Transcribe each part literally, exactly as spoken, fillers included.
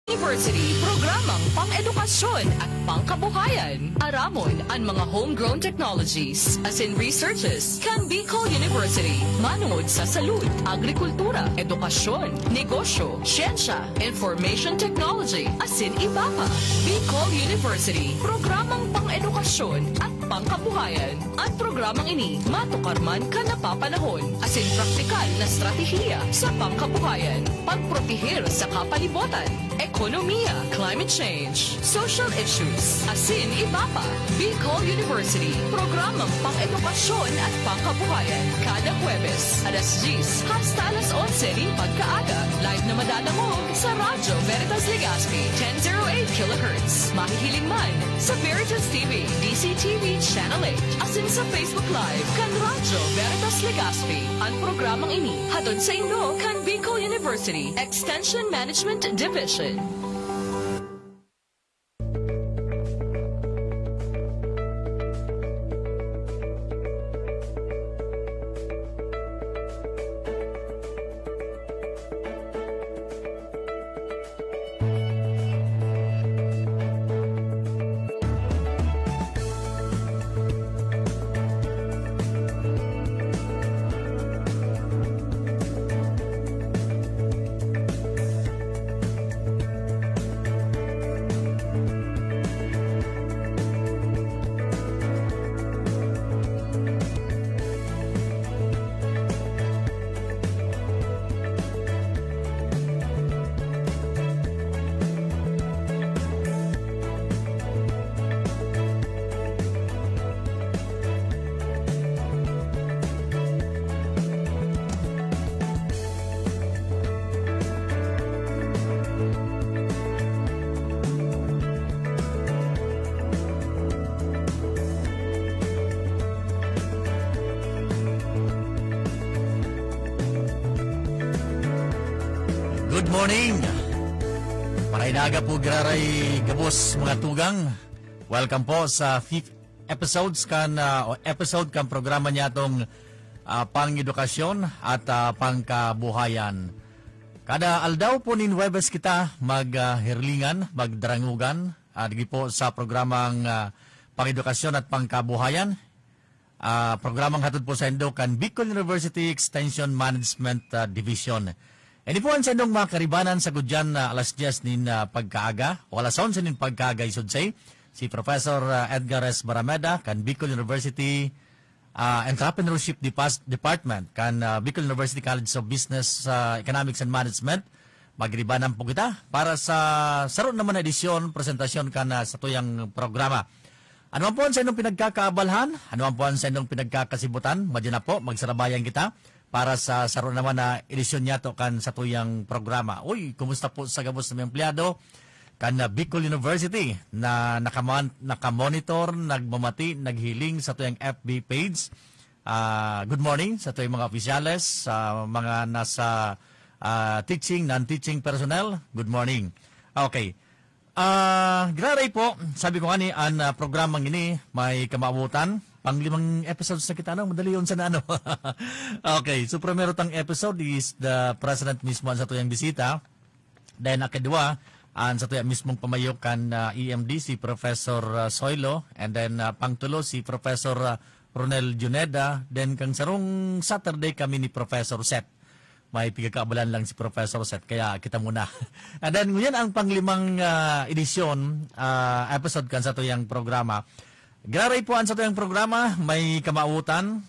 University, programang pang-edukasyon at pangkabuhayan. Aramon an mga homegrown technologies asin researches kan Bicol University. Manongod sa salud, agrikultura, edukasyon, negosyo, siyensya, information technology, asin iba pa. Bicol University, programang pang-edukasyon at pangkabuhayan. An programang ini matukar man kan napapanahon asin praktikal na estratehiya sa pangkabuhayan, pagproteher sa kapalibotan, ekonomiya, climate change, social issues, asin iba pa. Bicol University, programang pang-edukasyon at pangkabuhayan, kada Huwebes, alas diyes hasta alas onse nin pagkaaga. Live na madadangog sa Radyo Veritas Legazpi, ten zero eight kilohertz. Mahihiling man sa Veritas T V, D C T V Channel eight, asin sa Facebook Live kan Radyo Veritas Legazpi. An programang ini hatod saindo kan Bicol University Extension Management Division. Good morning! Maray na aga po, giraray gabos, mga tugang. Welcome po sa fifth episodes kan, ah, o episode kan programa niyatong, ah, Pang-edukasyon at, ah, Pangkabuhayan. Kada aldaw po nin Huwebes kita mag, ah, hirlingan, magdarangugan, ah, digdi po sa programang, ah, Pang-edukasyon at Pangkabuhayan. Ah, programang hatod po saindo kan Bicol University Extension Management, ah, Division. Ini po an saindong mga karibanan sa gudyan na alas diyes nin, ah, pagkaaga o alas onse nin pagkaaga, I should say. Si Professor, ah, Edgar S. Barameda kan Bicol University, ah, Entrepreneurship Depas-, Department kan, ah, Bicol University College of Business, ah, Economics and Management. Magribanan po kita para sa saro naman na edisyon, presentasyon kan, ah, satuyang programa. Ano man po an saindong pinagkakaabalhan? Ano man po an saindong pinagkakasibutan? Madya na po, magsarabayan kita para sa saro naman na edisyon niyato kan satuyang programa. Uy, kumusta po sa gabos na mga empleyado kan, ah, Bicol University na nakaman-, nakamonitor, nagmamati, naghiling satuyang F B page? Ah, good morning satuyang mga opisyales, sa mga nasa, ah, teaching, non-teaching personnel. Good morning. Okay. Ah, giraray po, sabi ko ngani, an, ah, programang ini may kamawotan. Panglimang episodes na kita, no? Madali yun sa ano. Okay, so primero tang episode is the president mismo an satuyang bisita. Then, akidwa, an satuya mismong pamayo kan, ah, E M D, si Professor, ah, Soylo. And then, ah, pangtulo, si Professor, ah, Ronel Juneda. Then, kang sarong Saturday kami ni Professor Seth. May pigkakaabalan lang si Professor Seth, kaya kita muna. And then, ngunyan ang panglimang, ah, edisyon, ah, episode kan satuyang programa. Giraray po an satuyang programa, may kamawotan.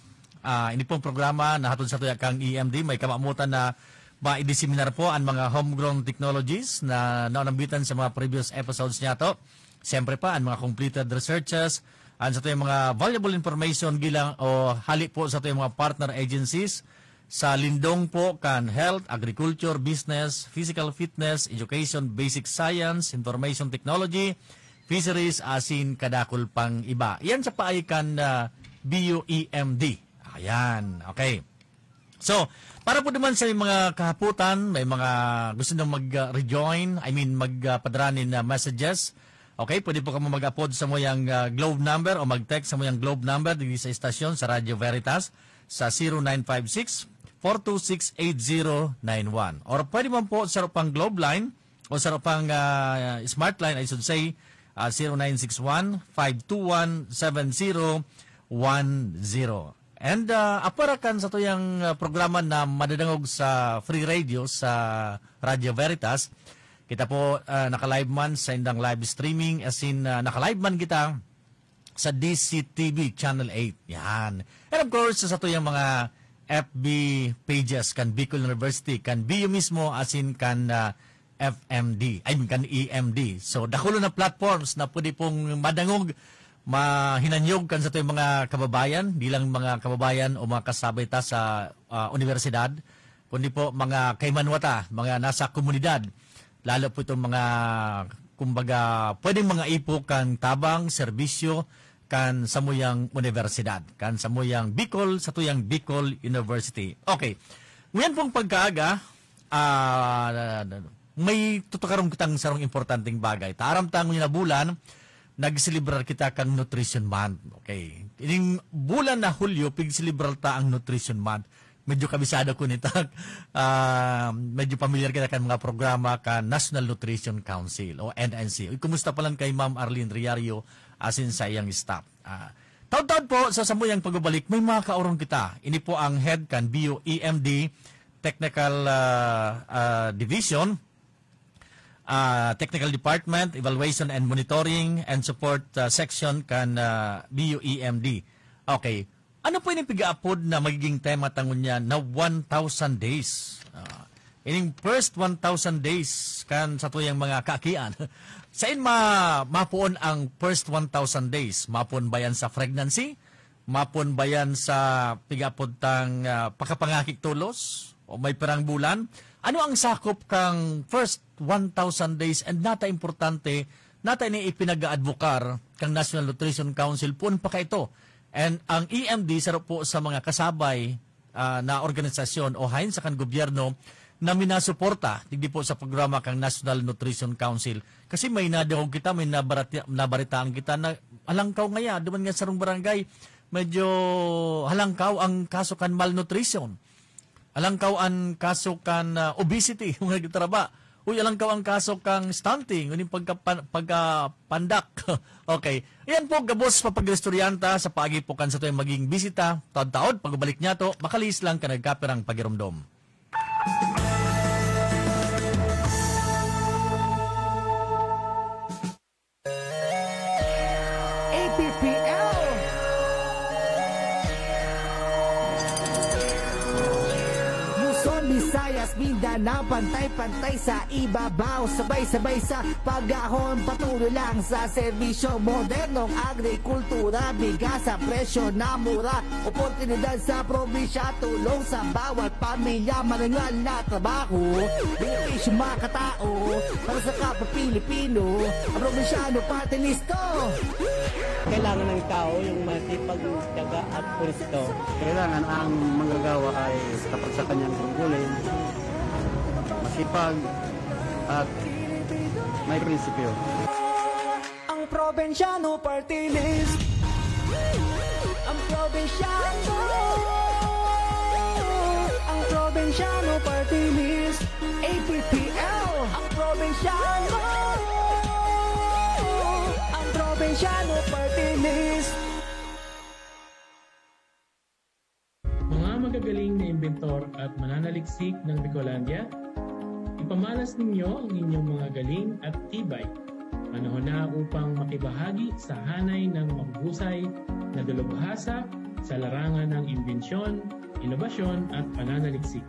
Ah, ini pong programa nahatod satuya kang E M D, may kamawotan na maidiseminar po an mga homegrown technologies na naunambitan sa mga previous episodes niyato. Siyempre pa, an mga completed researches, an satuyang mga valuable information gilang o hali po satuyang mga partner agencies, sa lindong po kan health, agriculture, business, physical fitness, education, basic science, information technology, fisheries, asin kadakul pang iba. Yan sa paagi kan, ah, B U E M D. Ayan, okay. So, para po naman sa mga kahapotan, may mga gusto nang mag, ah, rejoin, I mean, mag, ah, padara nin, ah, messages, okay, pwede po kamo mag-apod sa samuyang, ah, Globe number o mag-text sa samuyang Globe number digdi sa estasyon sa Radyo Veritas sa zero nine five six, four two six, eight zero nine one. Or pwede man po sa saro pang Globe line, O sa pang, ah, smart line, I should say, ah, zero nine six one, five two one, seven zero one zero. And, ah, apwera kan satuyang, ah, programa na madadangog sa Free Radio sa Radio Veritas, kita po, ah, naka-live man sa indang live streaming, as in, ah, naka-live man kita sa D C T V Channel eight. Yan. And of course, sa satuyang mga F B pages kan Bicol University, kan B U mismo, asin kan, ah, F M D, I mean, kan E M D. So, dakulo na platforms na pwede pong madangog, mahinanyog kan satuyang mga kababayan, di lang mga kababayan o mga kasabay ta sa, ah, universidad, kundi po mga kaimanwa ta, mga nasa komunidad. Lalo po itong mga, kumbaga, pwedeng mga ipo kan tabang, serbisyo, kan samuyang universidad, kan samuyang Bicol, satuyang Bicol University. Okay. Ngayon pong pagkaaga, ah, may tutukaron kitang sarong importanteng bagay. Ta aram ta ngunyan na bulan, nagselebrar kita kan Nutrition Month. Okay. Ining bulan na Hulyo, pigselebrar ta ang Nutrition Month. Medyo kabisado ko nita. Ah, medyo pamilyar kita kan mga programa kan National Nutrition Council o N N C. Uy, kumusta palan kay Ma'am Arlene Riario asin sa iyang staff? Ah, taod-taod po, sa samuyang pagbabalik, may mga kaorong kita. Ini po ang head kan B U E M D Technical, ah, ah, Division, ah, Technical Department, Evaluation and Monitoring and Support, ah, Section kan, ah, B U E M D. Okay. Ano po ini pigaapod na magiging tema ta ngunyan na one thousand days? Ah, ining first one thousand days kan satuyang mga kaakian. Sain ma-, mapoon ang first one thousand days? Mapoon ba yan sa pregnancy? Mapoon ba yan sa pigaapod tang, ah, pakapangaki tolos? O may pirang bulan? Ano ang sakop kang first one thousand days and nata importante, nata ini ipinag-aadbokar kang National Nutrition Council poon pa kaito? And ang E M D saro po sa mga kasabay, ah, na organisasyon o haen sa kan gobyerno na minasuporta digdi po sa programa kang National Nutrition Council. Kasi may nadangog kita, may nabarati-, nabaritaan kita na halangkaw ngaya, duman nga sarong barangay, medyo halangkaw ang kaso kan malnutrition. Alangkaw an kaso kan, ah, obesity, mga gitaraba. Uy, alangkaw ang kaso kang stunting, uning pagkapan-, pagkapandak. Okay. Iyan po, gabos papag-istoryahan ta sa paagi po kan satuyang maging bisita. Taod-taod, pagbalik niya to, makalihis lang kan nagkapirang pagiromdom. A P P L. Luzon, Visayas, Mindanao, pantay-pantay sa ibabaw. Sabay-sabay sa pag-ahon, patuloy lang sa serbisyo. Modernong agrikultura, bigas sa presyo na mura. Oportunidad sa probinsya, tulong sa bawat pamilya, marangal na trabaho, benepisyo makatao, para sa kapwa Pilipino, ang probinsyano pati listo. Kailangan ng tao yung masipag, tiyaga at pulisto. Kailangan ang manggagawa ay tapat sa kanyang tungkulin, masipag, at may prinsipyo. Ang Probinsyano Party List. Ang Probinsyano. Ang Probinsyano Party List. A P P L. Ang Probinsyano. Ang Probinsyano Party List. Mga magagaling na inventor at mananaliksik ng Bicolandia, ipamalas ninyo ang inyong mga galing at tibay. Panahon na upang makibahagi sa hanay ng mahuhusay na dalubhasa sa larangan ng imbensyon, inobasyon at pananaliksik.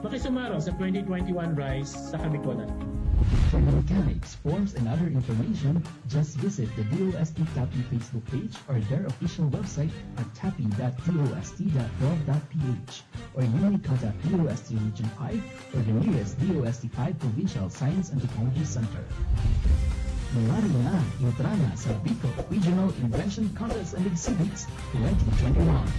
Makisumaro sa twenty twenty-one Rise sa Kabikolan. For mechanics, forms, and other information, just visit the D O S T Capi Facebook page or their official website at capi dot D O S T dot gov dot P H, or you may contact D O S T Region five or the nearest D O S T five Provincial Science and Technology Center. Malari na, entra na sa Bicol Regional Invention Contest and Exhibits twenty twenty-one.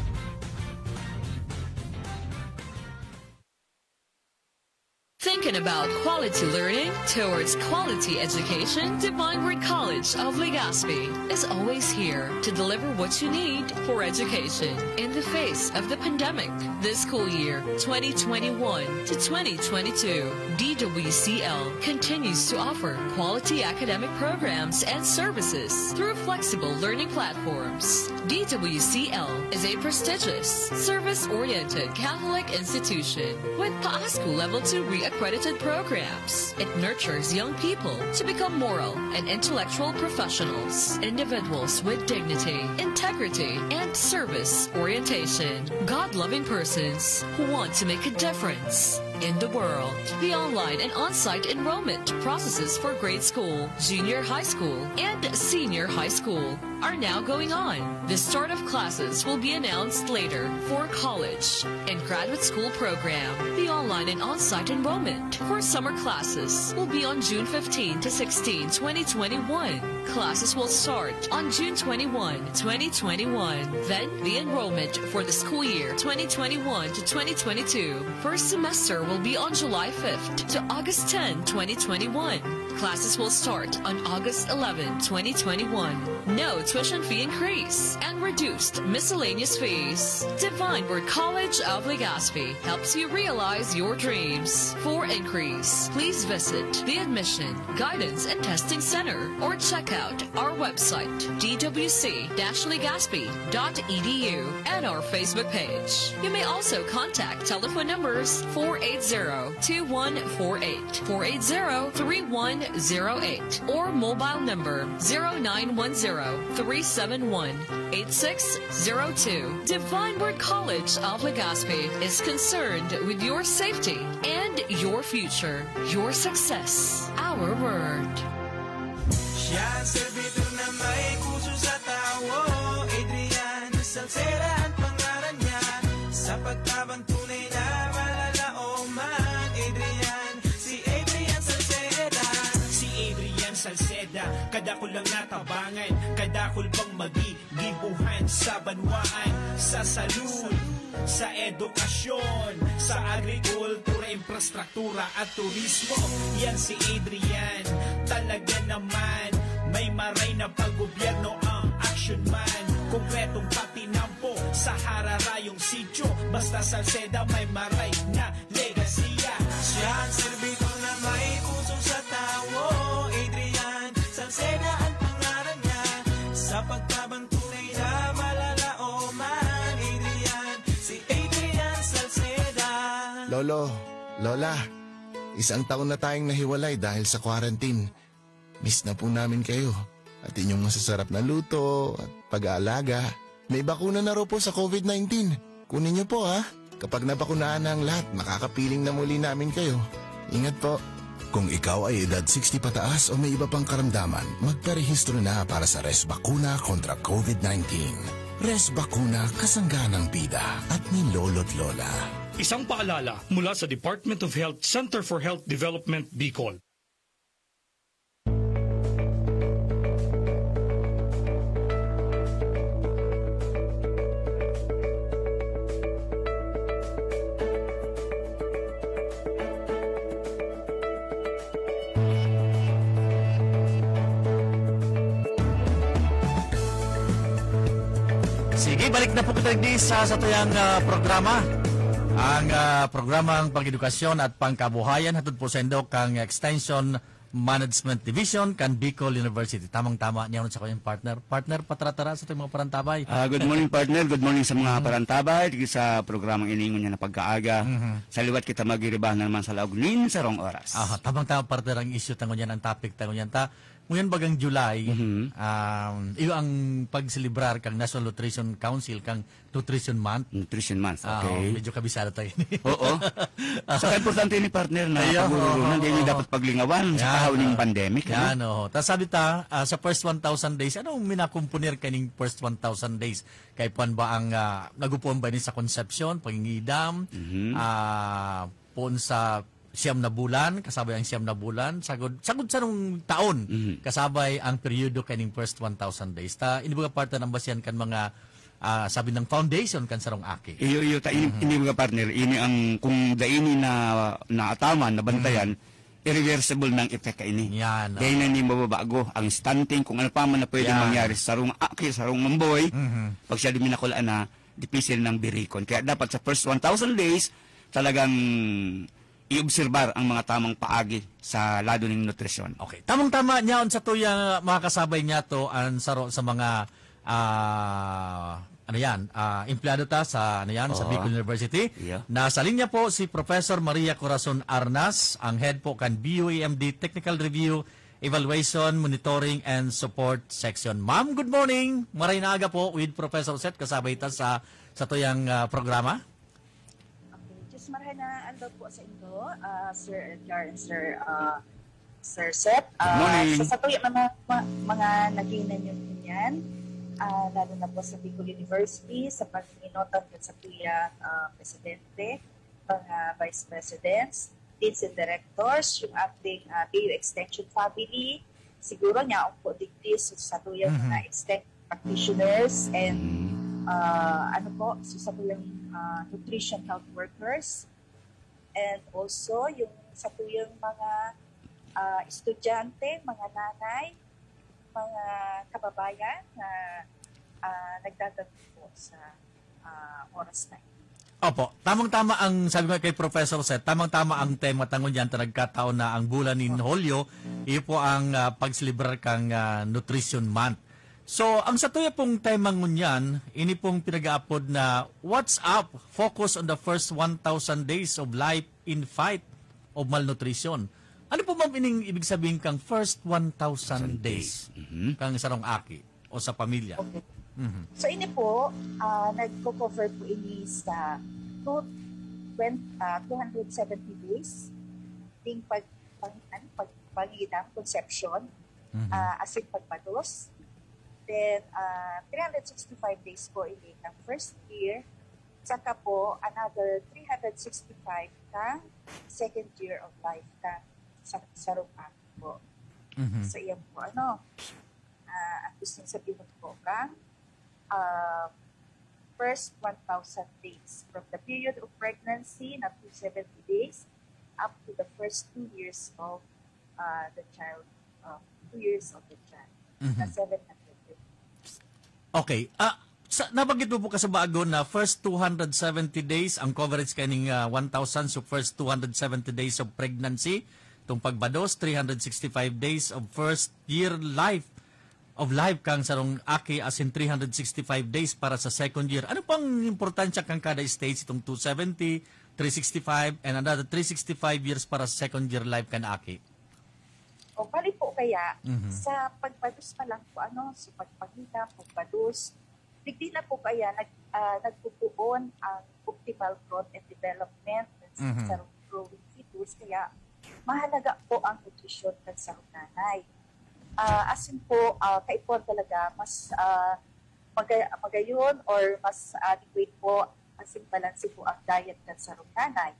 Thinking About quality learning towards quality education, Divine Word College of Legazpi is always here to deliver what you need for education in the face of the pandemic. This school year, twenty twenty-one to twenty twenty-two, D W C L continues to offer quality academic programs and services through flexible learning platforms. D W C L is a prestigious, service-oriented Catholic institution with PASCU Level two re-accredited programs. It nurtures young people to become moral and intellectual professionals, individuals with dignity, integrity, and service orientation, God-loving persons who want to make a difference in the world. The online and on-site enrollment processes for grade school, junior high school, and senior high school are now going on. The start of classes will be announced later for college and graduate school program. The online and on-site enrollment for summer classes will be on June fifteen to sixteen, twenty twenty-one. Classes will start on June twenty-one, twenty twenty-one. Then, the enrollment for the school year twenty twenty-one to twenty twenty-two first semester will be on July fifth to August ten, twenty twenty-one. Classes will start on August eleventh, twenty twenty-one. No tuition fee increase and reduced miscellaneous fees. Divine Word College of Legazpi helps you realize your dreams. For inquiries, please visit the Admission, Guidance and Testing Center or check out our website, d w c dash legazpi dot e d u, and our Facebook page. You may also contact telephone numbers four eight zero, two one four eight, four eight zero, three one zero eight, or mobile number zero nine one zero, three seven one, eight six zero two. Divine Word College of Legazpi is concerned with your safety and your future, your success. Our word. Siya ang serbidor na may puso sa tawo. Adrian Salceda ang pangaran niya. Sa pagtabang tunay na malalaoman. Adrian, si Adrian Salceda. Si Adrian Salceda, kadakul lang natabangan, kadakul pang magigibuhan sa banwaan, sa salud, sa edukasyon, sa agrikultura, infrastruktura at turismo. Yan si Adrian, talaga naman, may maray na paggobyerno ang action man. Konkretong patinampo sa hararayong sityo, basta Salceda may maray na legasiya. Siya ang serbidor na may puso sa tawo. Adrian Salceda ang pangaran niya. Sa pagtabang tunay na malalaoman. Adrian, si Adrian Salceda. Lolo, Lola, isang taon na tayong nahiwalay dahil sa quarantine. Miss na po namin kayo at inyong masasarap na luto at pag-aalaga. May bakuna na raw po sa covid nineteen. Kunin niyo po, ha? Kapag nabakunahan na ang lahat, makakapiling na muli namin kayo. Ingat po. Kung ikaw ay edad sixty pataas o may iba pang karamdaman, magparehistro na para sa Res Bakuna kontra covid nineteen. Res Bakuna, kasangga ng bida at ni Lolo't Lola. Isang paalala mula sa Department of Health, Center for Health Development, Bicol. Sige, balik na po kita digdi sa satuyang, ah, programa. Ang, ah, programang Pag-edukasyon at Pangkabuhayan, hatod po saindo kan Extension Management Division kan Bicol University. Tamang-tama niya sa kanyang partner. Partner, patara-tara sa ating mga parantabay. Ah, good morning, partner. Good morning sa mga parantabay. Dito sa programang iningon niya na pagkaaga. Mhm. Sa liwat kita magiribahan na naman sa laog nin sarong oras. Aha, tamang-tama, partner, ang issue ta ngunyan, ang topic ta ngunyan ta. Ngunyan bagang July, Mhm. um, iyo ang pagselebrar kang National Nutrition Council, kang Nutrition Month. Nutrition Month, Ah, okay. oh, medyo kabisado tayo ini. Oo. Saka importante ini, partner, na Ayun, pag-uulunan, oo, di nyo oo. dapat paglingawan sa Yan, panahon ng oh. pandemic, ano? Yan, oh. Tas sabi ta, ah, sa first one thousand days, anong minakomponer kaning first one thousand days? Kay puwan ba ang, ah, nagupuan ba ini sa konsepsyon, pangingidam, Mhm. ah, poon sa siyam na bulan, kasabay ang siyam na bulan, sagod, sagod sa nung taon, Mhm. kasabay ang peryodo kaning first one thousand days. Ta, ini baga partner ang basihan kan mga ah, sabi ng foundation kan sarong aki. Iyo, iyo, ta, ini, ini mga partner, ini ang, kung dai ini na, naataman, nabantayan, irreversible na ang epekto ini. Yan, Dahil na ini mababago, ang stunting, kung ano pa man na pwede Yan. mangyari sa sarong aki, sa sarong mamboy, Mhm. pag siya duminakulaan na, dipisil ng birikon. Kaya dapat sa first one thousand days, talagang i-obserbar ang mga tamang paagi sa lado ng nutrisyon. Okay. Tamang-tama niya, on sa tuya, mga kasabay niya to, ang saro sa mga, ah, ano yan, ah, empleyado ta sa, ano yan, sa Oo. Bicol University. Yeah. Nasa linya po si Professor Maria Corazon Arnas, ang head po kan B U A M D Technical Review, Evaluation, Monitoring, and Support Section. Ma'am, good morning. Maray na aga po with Professor Seth, kasabay ta sa, sa tuyang, ah, programa. Okay, just marahay na aldaw po sa indo, ah, Sir Edgar and Sir, ah, Sir Seth. Ah, Morning. Sa satuya mga, ma- mga naging ninyo niyan, ah, lalo na po sa Bicol University, sa pagminotan ng satuya, ah, presidente, mga vice presidents, deans and directors, yung ating ah, B U Extension family, siguro niya ang po digdi sa satuya Mhm. mga extension practitioners and ah, ano po, sa satuyang ah, nutrition health workers, and also yung satuyang mga ah, estudyante, mga nanay, mga kababayan na ah, nagdadagdag po sa ah, oras na ito. Opo, tamang-tama ang sabi nga kay Professor Seth, tamang-tama ang tema ta ngunyan ta nagkataon na ang bulan nin Hulyo, iyo po ang ah, pagselebrar kang ah, Nutrition Month. So, ang satuya pong tema ngunyan, ini pong pinag-aapod na What's Up? Focus on the first one thousand days of life in fight of malnutrition. Ano po, ma'am, ining ibig sabihin kang first one thousand days Mhm. kang sarong aki o sa pamilya? Okay. Mhm. So ini po, ah, nagko-cover po ini sa two, twenty, ah, two hundred seventy days ding pag, pang, ano, pag, pangidang, conception, Mhm. ah, asin pagbados. Then, ah, three hundred sixty-five days po ini ng first year. Saka po, another three hundred sixty-five ng second year of life ng sa, sarong aki po. Mhm. So, iyan po, ano, ah, ang gusto sabihin po kang ah, first one thousand days from the period of pregnancy na two seventy days up to the first two years of ah, the child, ah, two years of the child. Mhm. Na seven hundred. Okay. Ah, sa, nabanggit mo po kasi bago na first two hundred seventy days ang coverage kaning ah, one thousand. So first two hundred seventy days of pregnancy, itong pagbados, three hundred sixty-five days of first year life of life kang sarong aki, asin three hundred sixty-five days para sa second year. Ano pang importansya kang kada stage, itong two seventy, three sixty-five, and another three sixty-five years para sa second year life kan aki? O bali po kaya, Mhm. sa pagbados pa lang po, ano, sa pagpangita, pagbados, digdi na po kaya nag, ah, nagpupuon ang optimal growth and development ng Mhm. sarong growing fetus. Kaya mahalaga po ang nutrisyon ng sarong nanay. Ah, asin po, ah, kaipuhan talaga, mas ah, maga- magayon or mas adequate po, asin balanse po ang diet ng sarong nanay.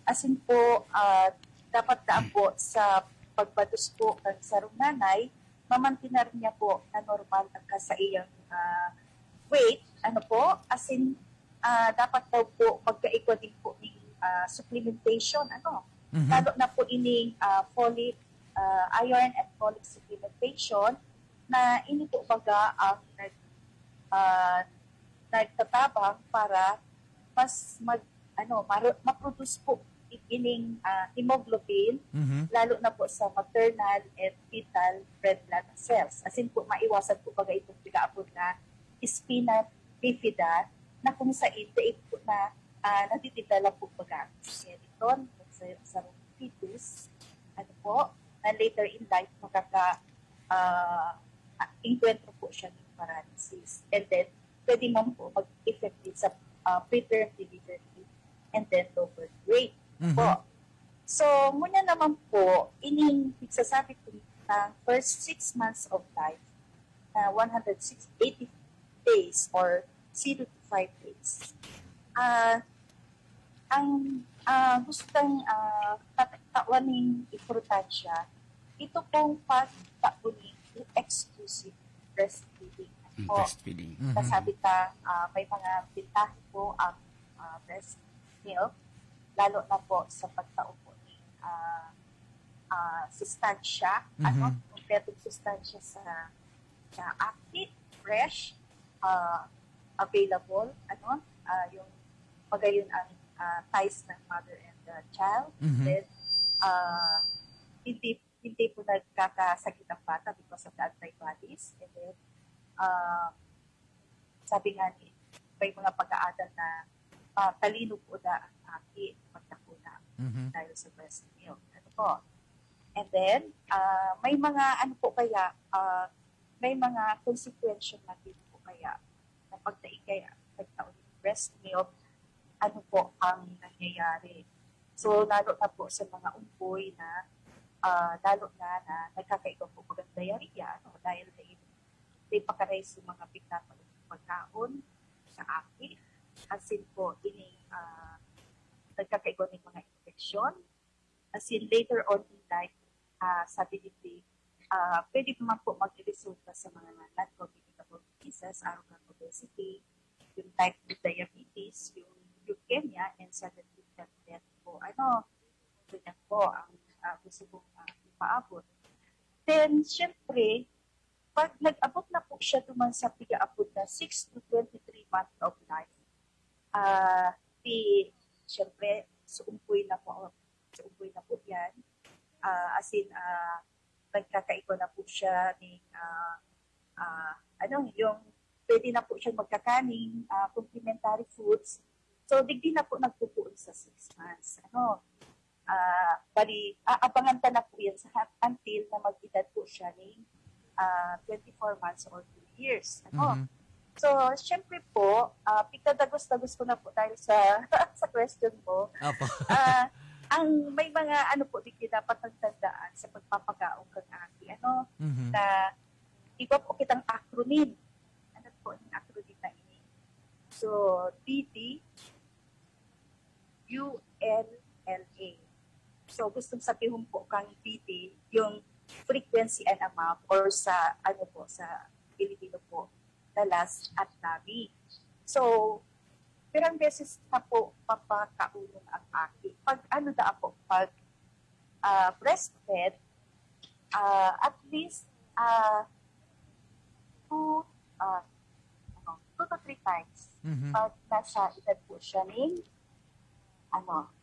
Asin po, ah, dapat daan po sa pagbados po ng sarong nanay, mamantinar niya po na normal ang kasaiyang ah, weight, ano po, asin ah, dapat daw po magkaigwa din po ng ah, supplementation, ano, Mhm. lalo na po ining ah, folic, ah, iron and folic supplementation na ini po baga ang nag, ah, nagtatabang para mas mag, ano, maru- ma-produce po ining ah, hemoglobin, Mhm. lalo na po sa maternal and fetal red blood cells. As in po, maiwasan po baga itong pinaapod na spina bifida na kung sa daig po na ah, nadididala po baga ang skeleton sa, sa fetus, ano po, na later in life makaka ah, ah, engkwentro po siya ng paralysis. And then, pwede man po mag-effect din sa ah, preterm delivery and then low birth weight Mhm. po. So, ngunyan naman po, ining nagsasabi po ng first six months of life na one hundred eighty days or zero to five days. Ah, ang ah, gusto tang ah, tat- tawan ning importansya, ito pong pagtaon ng exclusive breastfeeding. Mm, po. Breastfeeding. Mhm. Nasabi ta, ah, may mga bintahe po ang ah, breast milk, lalo na po sa pagtao po ni ah, ah, sustansya, Mhm. ano, kompletong sustansya sa sa aki, fresh, ah, available, ano, ah, yung magayon ang ah, ties ng mother and the child. Mhm. Then, ah, hindi hindi po nagkakasakit ang bata because of the antibodies. And then, ah, sabi nga ni, may mga pag-aadal na ah, talino po na ang aki pagdakula Mhm. dahil sa breast milk. Ano po? And then, ah, may mga ano po kaya, ah, may mga consequential na din po kaya na pagdaig kaya pagtao ng breast milk, ano po ang nangyayari. So, lalo na po sa mga umboy na, ah, lalo na na nagkakaiba po bagang diarrhea, ano, dahil na may pakaray sa mga pigtatao ng pagkaon sa aki. Asin po, ining ah, nagkakaiba ng mga infection. Asin later on in life, ah, sabi ni Faye, ah, pwede naman po magresulta sa mga non-communicable diseases, arog kang obesity, yung type two diabetes, yung leukemia, and sudden infant death po. Ano, ganyan po ang ah, gusto kong ah, ipaabot. Then, syempre, pag nag-abot na po siya duman sa pigaabot na six to twenty-three month of life, ah, di, syempre, suumpoy na po, suumpoy na po yan. Ah, as in, ah, nagkakaiba na po siya ng, ah, ah, ano, yung pwede na po siyang magkakaning ah, complementary foods. So, digdi na po nagpupuon sa six months. Ano, ah, bali, aabangan ta na po yan sa until na mag-edad po siya ng ah, twenty-four months or two years. Ano? Mhm. So, syempre po, ah, pigkadagos-dagos ko na po dahil sa sa question mo. Apo. Ah, ang may mga ano po digdi dapat ang tandaan sa pagpapakaon kang aki, ano, Mhm. na iba po kitang acronym. Ano po ang acronym na ini? So, B D, U L L A. So, gustong sabihon po kang B D, yung frequency and amount or sa, ano po, sa Pilipino po, the last at labi. So, pirang beses na po papakaunon ang aki. Pag ano na po, pag ah, breastfed, ah, at least ah, two, ah, ano, two to three times. Mhm. Pag nasa edad po siya ning, ano,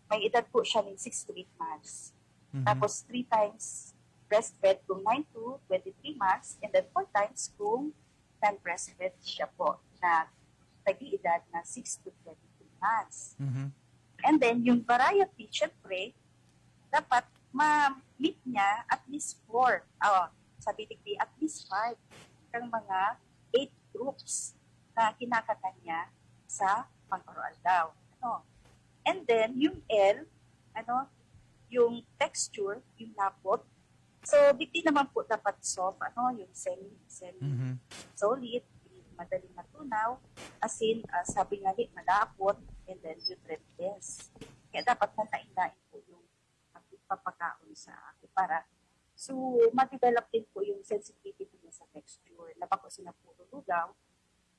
may edad po siya ning six to eight months. Mhm. Tapos three times breastfed kung nine to twenty-three months, and then four times kung non-breastfed siya po na nag-iedad na six to twenty-three months. Mhm. And then, yung variety, syempre, dapat ma-meet niya at least four. Oh, sabi digdi, at least five. Kang mga eight groups na kinakakan niya sa pang-araw-daw. Ano? And then, yung L, ano, yung texture, yung lapot. So, digdi naman po dapat soft, ano, yung semi, semi Mhm. solid, madaling matunaw, asin, ah, sabi nga ni, malapot, and then nutrient dense. Kaya dapat nalain-lain po yung pagpapakaon sa akin para so, ma-develop din po yung sensitivity niya sa texture. Na bako sila puro lugaw,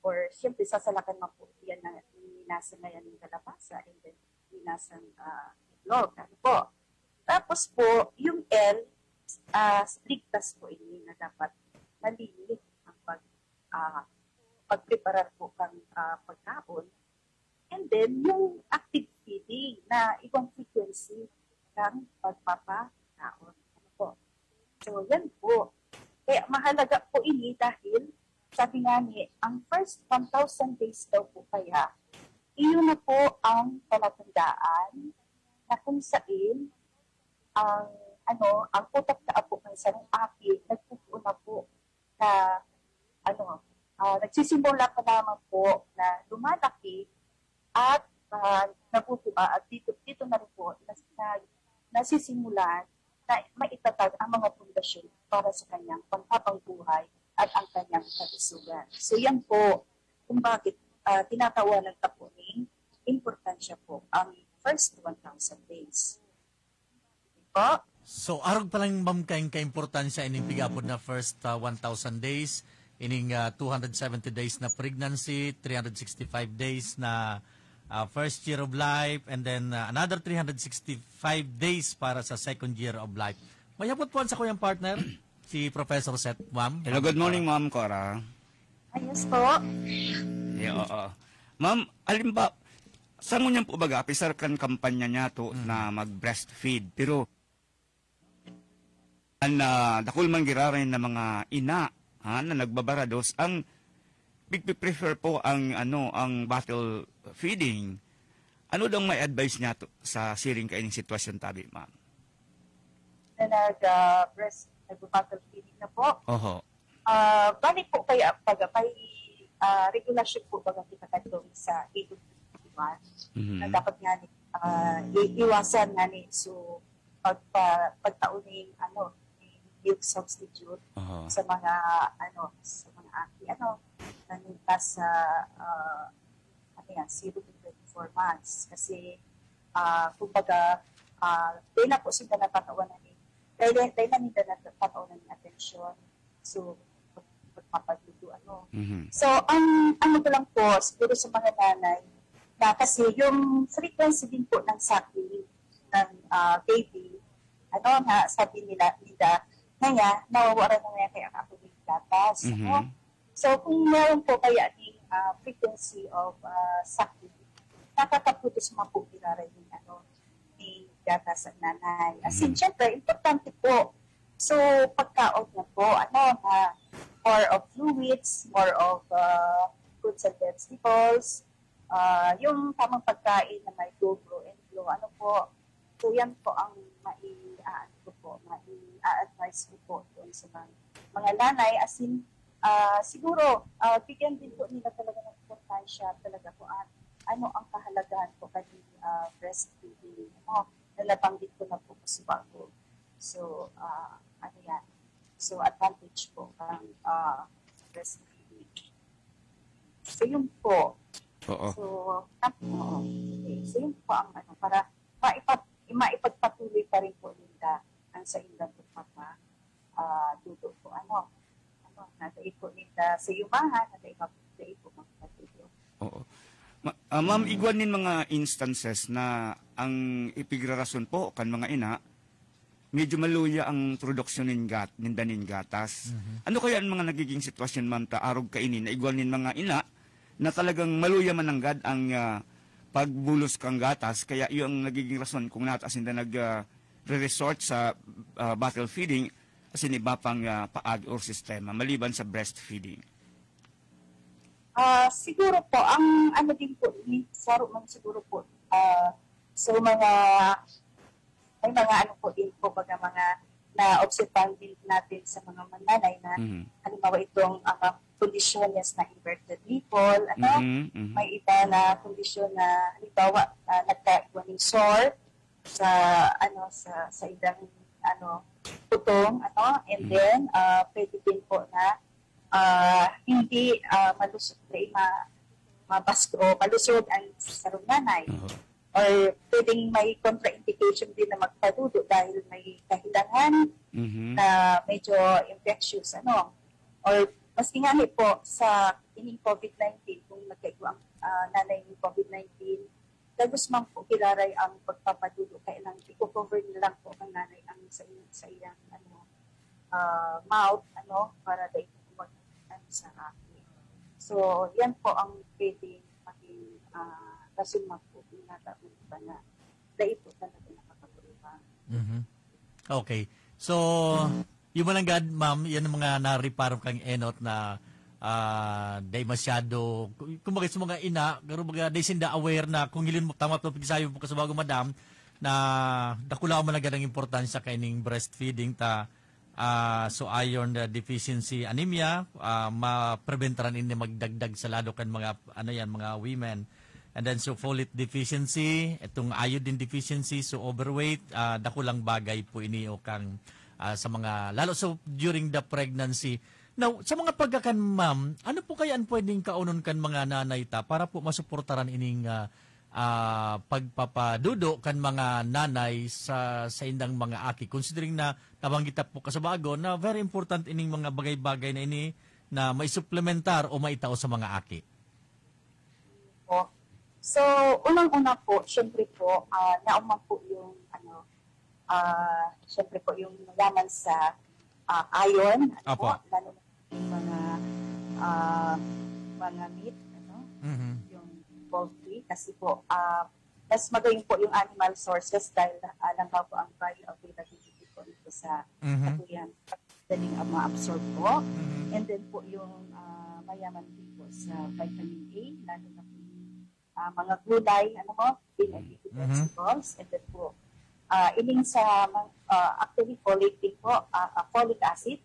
or siyempre sasalakan man po yan na nasa ngayon ng kalabasa and then minasang uh, itlog. Ano po? Tapos po, yung L, ah, ligtas po ini na dapat malinis ang pag, ah, pagpreparar po kang ah, pagkaon. And then, yung active feeding na ibang frequency ng pagpapakaon. Ano po? So, yan po. Kaya mahalaga po ini dahil sabi nga ni, ang first one thousand days daw po kaya, iyon na po ang palatandaan na kung saan ang ano, ang utak na apo ng sarong aki nagpupuon na po na ano, ah, nagsisimula pa lamang po na lumalaki at ah, nabubuka at dito, dito na rin po na, na, nasisimulan na maitatag ang mga pundasyon para sa kanyang panghabang buhay at ang kanyang kalusugan. So yan po kung bakit ah, tinatawanan ta po ning importansya po ang first one thousand days. Po? So, arog pa lang, ma'am, kaing kaimportansya ining pigapod na first ah, one thousand days. ining, ah, two hundred seventy days na pregnancy, three hundred sixty-five days na, ah, first year of life, and then, ah, another three hundred sixty-five days para sa second year of life. May hapot po sa kuyang partner, si Professor Seth, ma'am. Hello, good morning, Ma'am Cora. Ayos po. Yeah, oo. Ma'am, alimbawa, sa ngunyan po baga, pisar kan kampanya niya to na mag-breastfeed, pero ang, ah, dakul man giraray na mga ina, ha, na nagbabarados, ang pigpiprefer po ang, ano, ang bottle feeding. Ano daw may advice niya to, sa siring kaining sitwasyon tabi, ma'am? Na nag, ah, breast, nag-bottle feeding na po. Oho. Ah, balik po kaya pag may, ah, regulasyon po baga kita kadto sa A W one, Mhm. na dapat nga ni, ah, i- iwasan nga ni, so, pagpa, pagtao ning, ano, ning milk substitute Oho. sa mga, ano, sa mga aki, ano, nanintas sa, ah, ano yan, zero to twenty-four months. Kasi, ah, kumbaga, ah, dahil na po sila natatawanan ni, dahil, dahil na nila natatawanan ni atensyon. So, pag- pagpapadudo, ano. Mhm. So, ang ano ko lang po, siguro sa mga nanay, na kasi yung frequency din po ng suckling ng, ah, baby, ano nga, sabi nila, nila, na nga, nawawaran na nga kaya ako ng gatas, ano. Mhm. So, kung meron po kaya ng, ah, frequency of, ah, suckling, nakakaputos man po giraray yung, ano, ni gatas ang nanay. As in, Mhm. syempre, importante po. So, pagkaon niya po, ano, na more of fluids, more of, ah, fruits and vegetables, ah, yung tamang pagkain na may go, grow and glow, ano po. So, yan po ang mai-, ah, ano ko po, mai-advise ko po doon sa mga, mga nanay. As in, ah, siguro, ah, bigyan din po nila talaga ng importansya talaga kung an-, ano ang kahalagahan po kani, ah, breastfeeding, ano, na nabanggit ko na po kasi bago. So, ah, ano yan? So, advantage po ang, ah, breastfeeding. So, yun po. Oo. So, tap- oo. Okay. So, yun po ang ano, para maipa-, maipagpatuloy pa rin po nila ang sa ilang pagpapa, ah, dudo po. Ano, ano, nasa ipo nila sa yumahan, nasa iba po, sa ipo magpatuloy. Oo. Ma- ah, ma'am, igwan nin mga instances na ang ipigrarason po kan mga ina, medyo maluya ang produksyon nin gat-, ninda nin gatas. Mhm. Ano kaya ang mga nagiging sitwasyon, ma'am, ta arog kaini na igwan nin mga ina na talagang maluya mananggad ang, ah, pagbulos kan gatas, kaya iyo ang nagiging rason kung nataas ninda nag, ah, re-resort sa, ah, bottle feeding asin iba pang, ah, paagi or sistema maliban sa breastfeeding? Ah, siguro po, ang ano din po, ni-, saro man siguro po, ah, so mga, may mga ano po din po, baga mga na-obserbahan din natin sa mga mananay na, Mhm. halimbawa itong, ah, kondisyon niya na inverted nipple, ano, Mhm, mhm. may iba na kondisyon na, halimbawa, ah, nagkaigwa ng sore sa, ano, sa, sa ilang, ano, putong, ano, and Mhm. then, ah, pwede din po na, ah, hindi, ah, malusog na ma-, mabaskro, malusog ang sarong nanay. Oo. Or pwedeng may contraindication din na magpadudo dahil may kahilangan Mhm. na medyo infectious, ano. Or mas ingani po sa ining COVID nineteen, kung nagkaigwa ang, ah, nanay ng COVID nineteen, dagos man po giraray ang pagpapadudo, kaya lang i-cover na lang po ng nanay ang sa, sa iyang, ano, ah, mouth, ano, para dahil mag, ano, sa aki. So, yan po ang pwedeng maging, ah, rason man po, pinatapos pa na dahil po talaga nakakapulpa. Mhm. Okay. So, yung mananggad, ma'am, yan ang mga nariparo kang enot na, ah, dai masyado, kumbaga sa mga ina, pero baga, dai sinda aware na kung hilin mo, tama to, pagsayo mo kasabago, madam, na dakula man ang importansya kaining breastfeeding ta, ah, so iron, ah, deficiency, anemia, ah, mapreventaran ini magdagdag sa lado kan mga, ano yan, mga women. And then, so folate deficiency, itong iodine deficiency, so overweight, ah, dakulang bagay po ini o kang, ah, sa mga, lalo so during the pregnancy. Now, sa mga pagkakan, ma'am, ano po kaya ang pwedeng kaonon kan mga nanay ta para po masuportaran ining, ah, ah, pagpapadudo kan mga nanay sa, sa indang mga aki? Considering na nabanggit ta po kasabago na very important ining mga bagay-bagay na ini, na maisuplementar o maitao sa mga aki? Po. So, unang-una po, syempre po, ah, naon man po yung, ano, ah, syempre po yung mayaman sa ah, iron, ano Apo. po, lalo na yung mga ah, mga meat, ano, Mhm. yung poultry, kasi po ah, mas magayon po yung animal sources dahil ah, alam ba po ang bioavailability po nito sa Mhm. katuyang daling ang ma-absorb po. Mhm. And then po yung ah, mayaman din po sa vitamin A, lalo na po yung ah, mga gulay, ano mo, green and leafy Mhm. vegetables. And then po, ah, ining sa, mga- ah, actually folate din po, ah, ah, folic acid,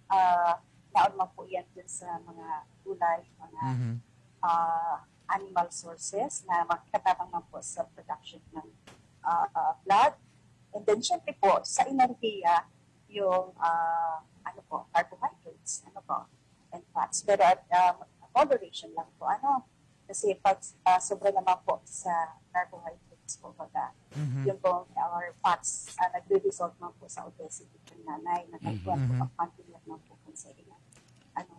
ah, naon man po yan dun sa mga gulay, mga Mhm. ah, animal sources na makakatabang man po sa production ng ah, ah, blood. And then, syempre po, sa enerhiya, yung ah, ano po, carbohydrates, ano po, and fats. Pero at ah, moderation lang po, ano. Kasi pag ah, sobra naman po sa carbohydrates, kumbaga, Mhm. yung po, our fats, ah, nagre-result man po sa obesity ng nanay, na Mhm. nagkuhan po Mhm. ang pagpapantulad man po kung sa ilang, ano,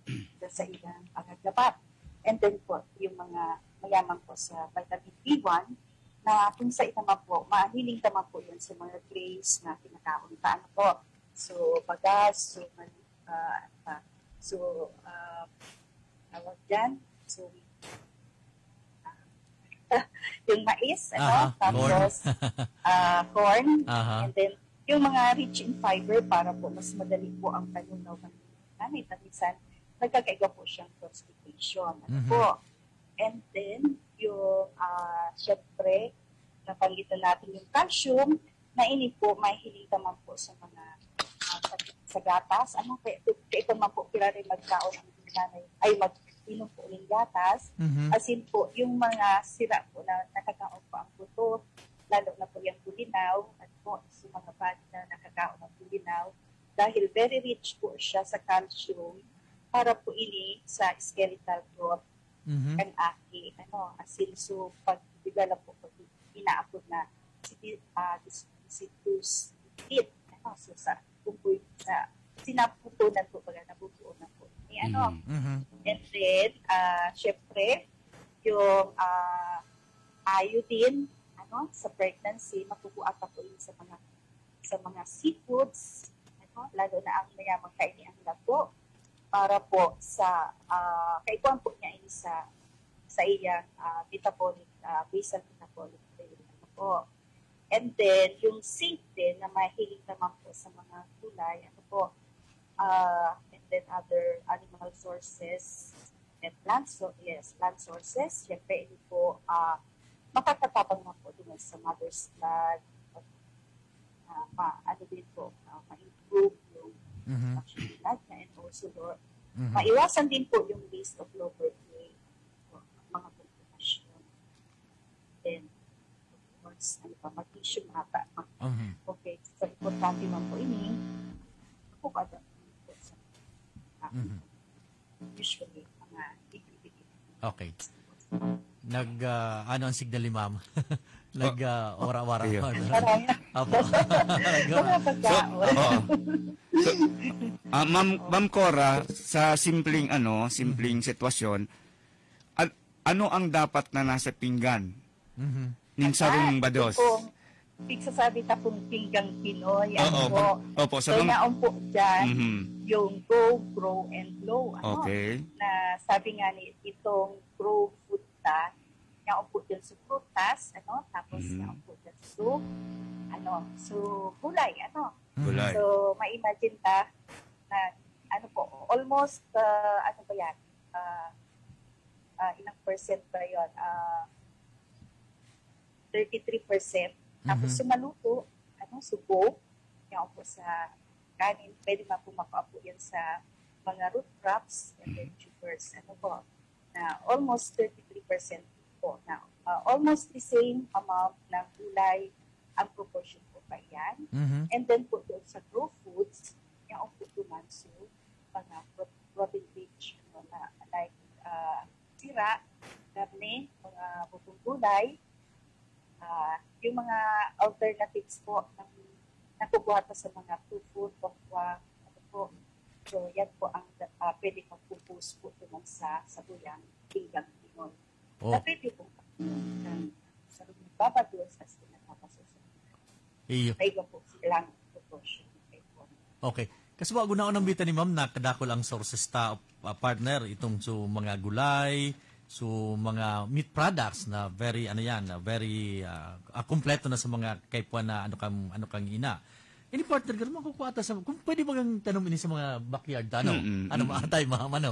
sa ilang pangagabat. And then po, yung mga mayaman po sa vitamin B one, na kung sa ita man po, mahiling naman po yun sa mga grains na kinakaon pa. Ano po? So, bagas, so, mali, ah, ano pa? So, ah, tawag dyan? So, ah, yung mais, ano? Aha, Tapos, ah, corn. Aha. And then, yung mga rich in fiber para po mas madali po ang panunaw ng nanay. Minsan, nagkakaiba po siyang constipation. Ano Mhm. po? And then, yung, ah, syempre, nabanggit na natin yung calcium, na ini po, mahihiling naman po sa mga ah, sa, sa gatas. Ano, kaya, kaya ito man po, kira rin magkaon ang nanay, ay mag-inom po ng gatas. Mhm. Asin po, yung mga sira po na nakakaon po ang buto, lalo na po yung bulinaw, at po sa mga bata na nakakaon ng bulinaw, dahil very rich po siya sa calcium para po ini sa skeletal growth Mhm. ang aki, ano, asin. So, pag develop po, pag inaapod na si, ah, dis- si Tus Lit, ano, so sa kumboy sa sinaputunan po, baga nabubuo na po. Ni ano, Mm. Mhm. and then, ah, syempre, yung ah, iodine, ano, sa pregnancy, makukuha pa po yun sa mga sa mga seafoods, ano, lalo na ang mayamang kaini ang lago para po sa ah, kaikuan po niya ini sa sa iyang ah, metabolic, ah, basal metabolic rate. Ano po. And then, yung zinc din na mahiling naman po sa mga gulay, ano po, ah, and then other animal sources and plant so yes, plant sources, syempre ini po ah, makakatabang na po din sa mother's blood, ah, ma, ano din po, ah, ma-improve yung Mhm. functioning niya, and also Lord, Mhm. maiwasan din po yung risk of low birth weight, po, mga komplikasyon. Then, of course, ano pa, magnesium ata. Mhm. Okay, so importante man po ini. Ako kada po sa ah, Mhm. usually, mga bibili. Okay. Nag, ah, ano ang signal ni ma'am? Nag, ah, wara-wara. Iyo. Parang, Apo. Nag, mga So, pagkaon. oo. So, ah, Ma'am, Ma'am Cora, sa simpleng ano, simpleng sitwasyon, an- ano ang dapat na nasa pinggan Mhm. nin sarong bados? Kung pigsasabi ta pong pinggang Pinoy, ano Oo, po. pag- opo, sa So, mga- naon po dyan, Mhm. yung go, grow, and glow. Ano? Okay. Na sabi nga ni itong grow food ta, naon po dyan sa prutas, ano? Tapos Mhm. naon po dyan sa, ano, so gulay, ano? Gulay. So, ma-imagine ta na, ano po, almost, ah, ano ba yan? Ah, ah, ilang percent ba yun? Ah, thirty-three percent. Tapos Mhm. sumaluto, ano, subo, yan po sa kanin, pwede man po makuha po yan sa mga root crops and then tubers, ano po, na almost thirty-three percent po na ah, almost the same amount ng gulay ang proportion po pa iyan. Mhm. And then po doon sa grow foods, yan po duman, so, mga pro- protein rich, ano, na, like, ah, sira, karne, mga butong gulay, ah, yung mga alternatives po ng nakukuha pa sa mga tofu, tokwa, ano po. So, yan po ang da- ah, pwede mag-compose po naman sa sabuyang pinggang Pinoy. Oh. Na pwede pong sa babagos as in nagpapasusunod. Iyo. May iba po silang proportion. Okay. Kasi wa guna nang bita ni ma'am na kadakol ang sources ta, uh, partner, itong so mga gulay, so mga meat products na very, ano yan, na very uh, ah, kompleto na sa mga kaipuan na ano kang, ano kang ina. Ini partner, ganun makukuha ta sa, kung pwede bagang tanom ini sa mga backyard ta, ano? Mm-mm, ano, mm-mm. Mga tayo, mga ano?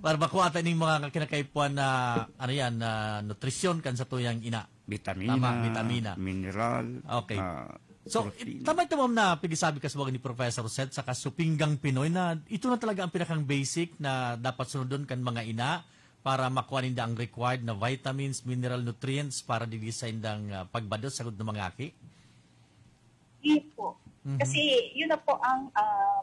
Para makuha ta ining mga kinakaipuan na, ano yan, na nutrisyon kan sa tuyang ina. Vitamina, Tama, vitamina. mineral. Okay. Ah, So, protein. Tama ito, ma'am, na pigisabi ka sa ni Professor Seth, saka supinggang Pinoy na ito na talaga ang pinakang basic na dapat sunodon kan mga ina para makuha ninda ang required na vitamins, mineral nutrients para digdi sa indang ah, pagbado sa gud ng mga aki? Hindi po. Mhm. Kasi yun na po ang ah,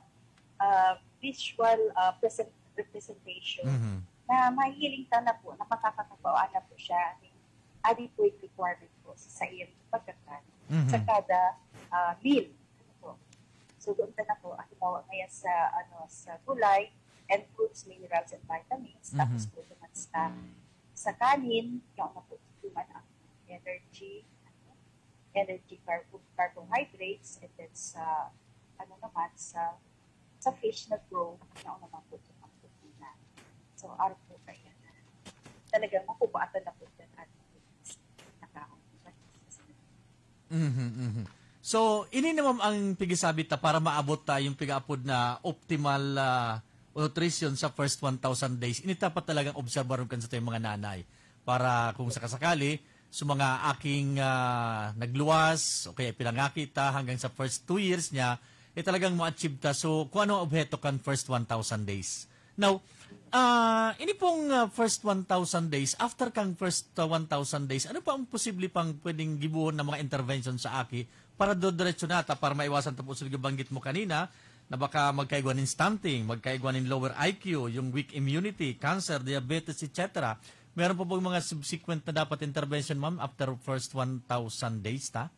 ah, visual ah, present, representation Mhm. na mahihiling ta na po na makakakakuha na po siya ng adequate requirement po sa saiyang pagkakan Mhm. sa kada ah, meal. Ano po? So doon ka na po, halimbawa ngayon sa ano sa gulay and fruits, minerals and vitamins, tapos Mhm. po naman sa sa kanin, yung na po naman ang energy, ano, energy carbo- carbohydrates, and then sa ano naman sa sa fish na grow, yung naman po yung protina. So, araw po kaya na talagang makukuha na po dyan at nakaon. Mhm, mhm. So, ini naman ang pigisabi ta para maabot ta yung pigaapod na optimal ah, nutrition sa first one thousand days. Ini dapat talagang obserbaron kan sa tayong mga nanay. Para kung sakasakali, sa mga aking ah, nagluwas o kaya pinangaki ta hanggang sa first two years niya, eh talagang ma-achieve ta. So, kung ano ang obheto kan first one thousand days. Now, ah ini pong ah, first one thousand days, after kang first ah, one thousand days, ano pa ang posible pang pwedeng gibuhon na mga intervention sa aki para dodiretso na ta, para maiwasan ta po sa gibanggit mo kanina, na baka magkaigwa nin stunting, magkaigwa nin lower I Q, yung weak immunity, cancer, diabetes, et cetera. Meron pa bang mga subsequent na dapat intervention, ma'am, after first one thousand days ta?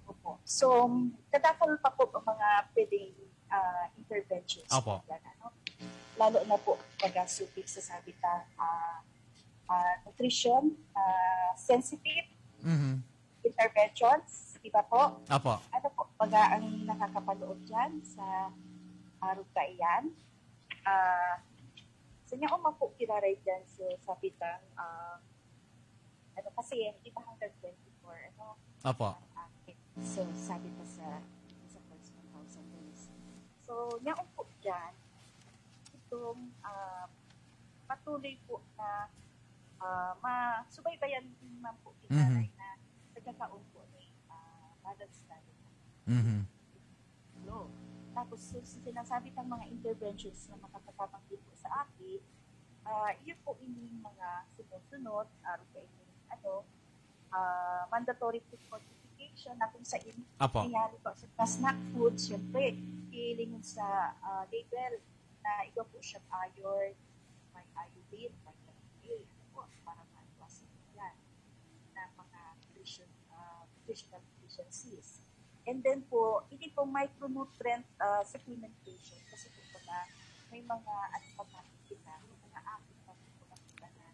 Opo. So, kadakol pa po ang mga pwedeng ah, interventions Opo. Yan, ano? Lalo na po pag-asupit sa sabi ta, ah, ah, nutrition, ah, sensitive Mhm. interventions, di ba po? Apo. Ano po, pag ang nakakapanood dyan sa arog kaiyan, ah, sa niya man po kiraray dyan, so sabi ta, ah, ano kasi, di ba hanggang twenty-four, ano? Apo. Ang akin. So, sabi pa sa sa first one thousand days. So, niya po dyan, itong ah, patuloy po na ah, masubaybayan din man po kita Mhm. na nagkakaon po ni ah, balanced diet. Mhm. Lo. Tapos, so, sinasabi ng mga interventions na makakatabang din po sa aki, ah, iyo po ining mga sunod-sunod, ah, kay ano, ah, mandatory food fortification na kung sa in, Apo. nangyari po sa mga snack food, syempre, hilingon sa ah, label na iba po siya iron, may iodine, may vitamin A, ano po, para maiwasan po yan na mga nutrition, ah, nutritional deficiencies. And then po, hindi po micronutrient ah, supplementation kasi po pala may mga ano pa natin kita, may mga akin pa po na kita na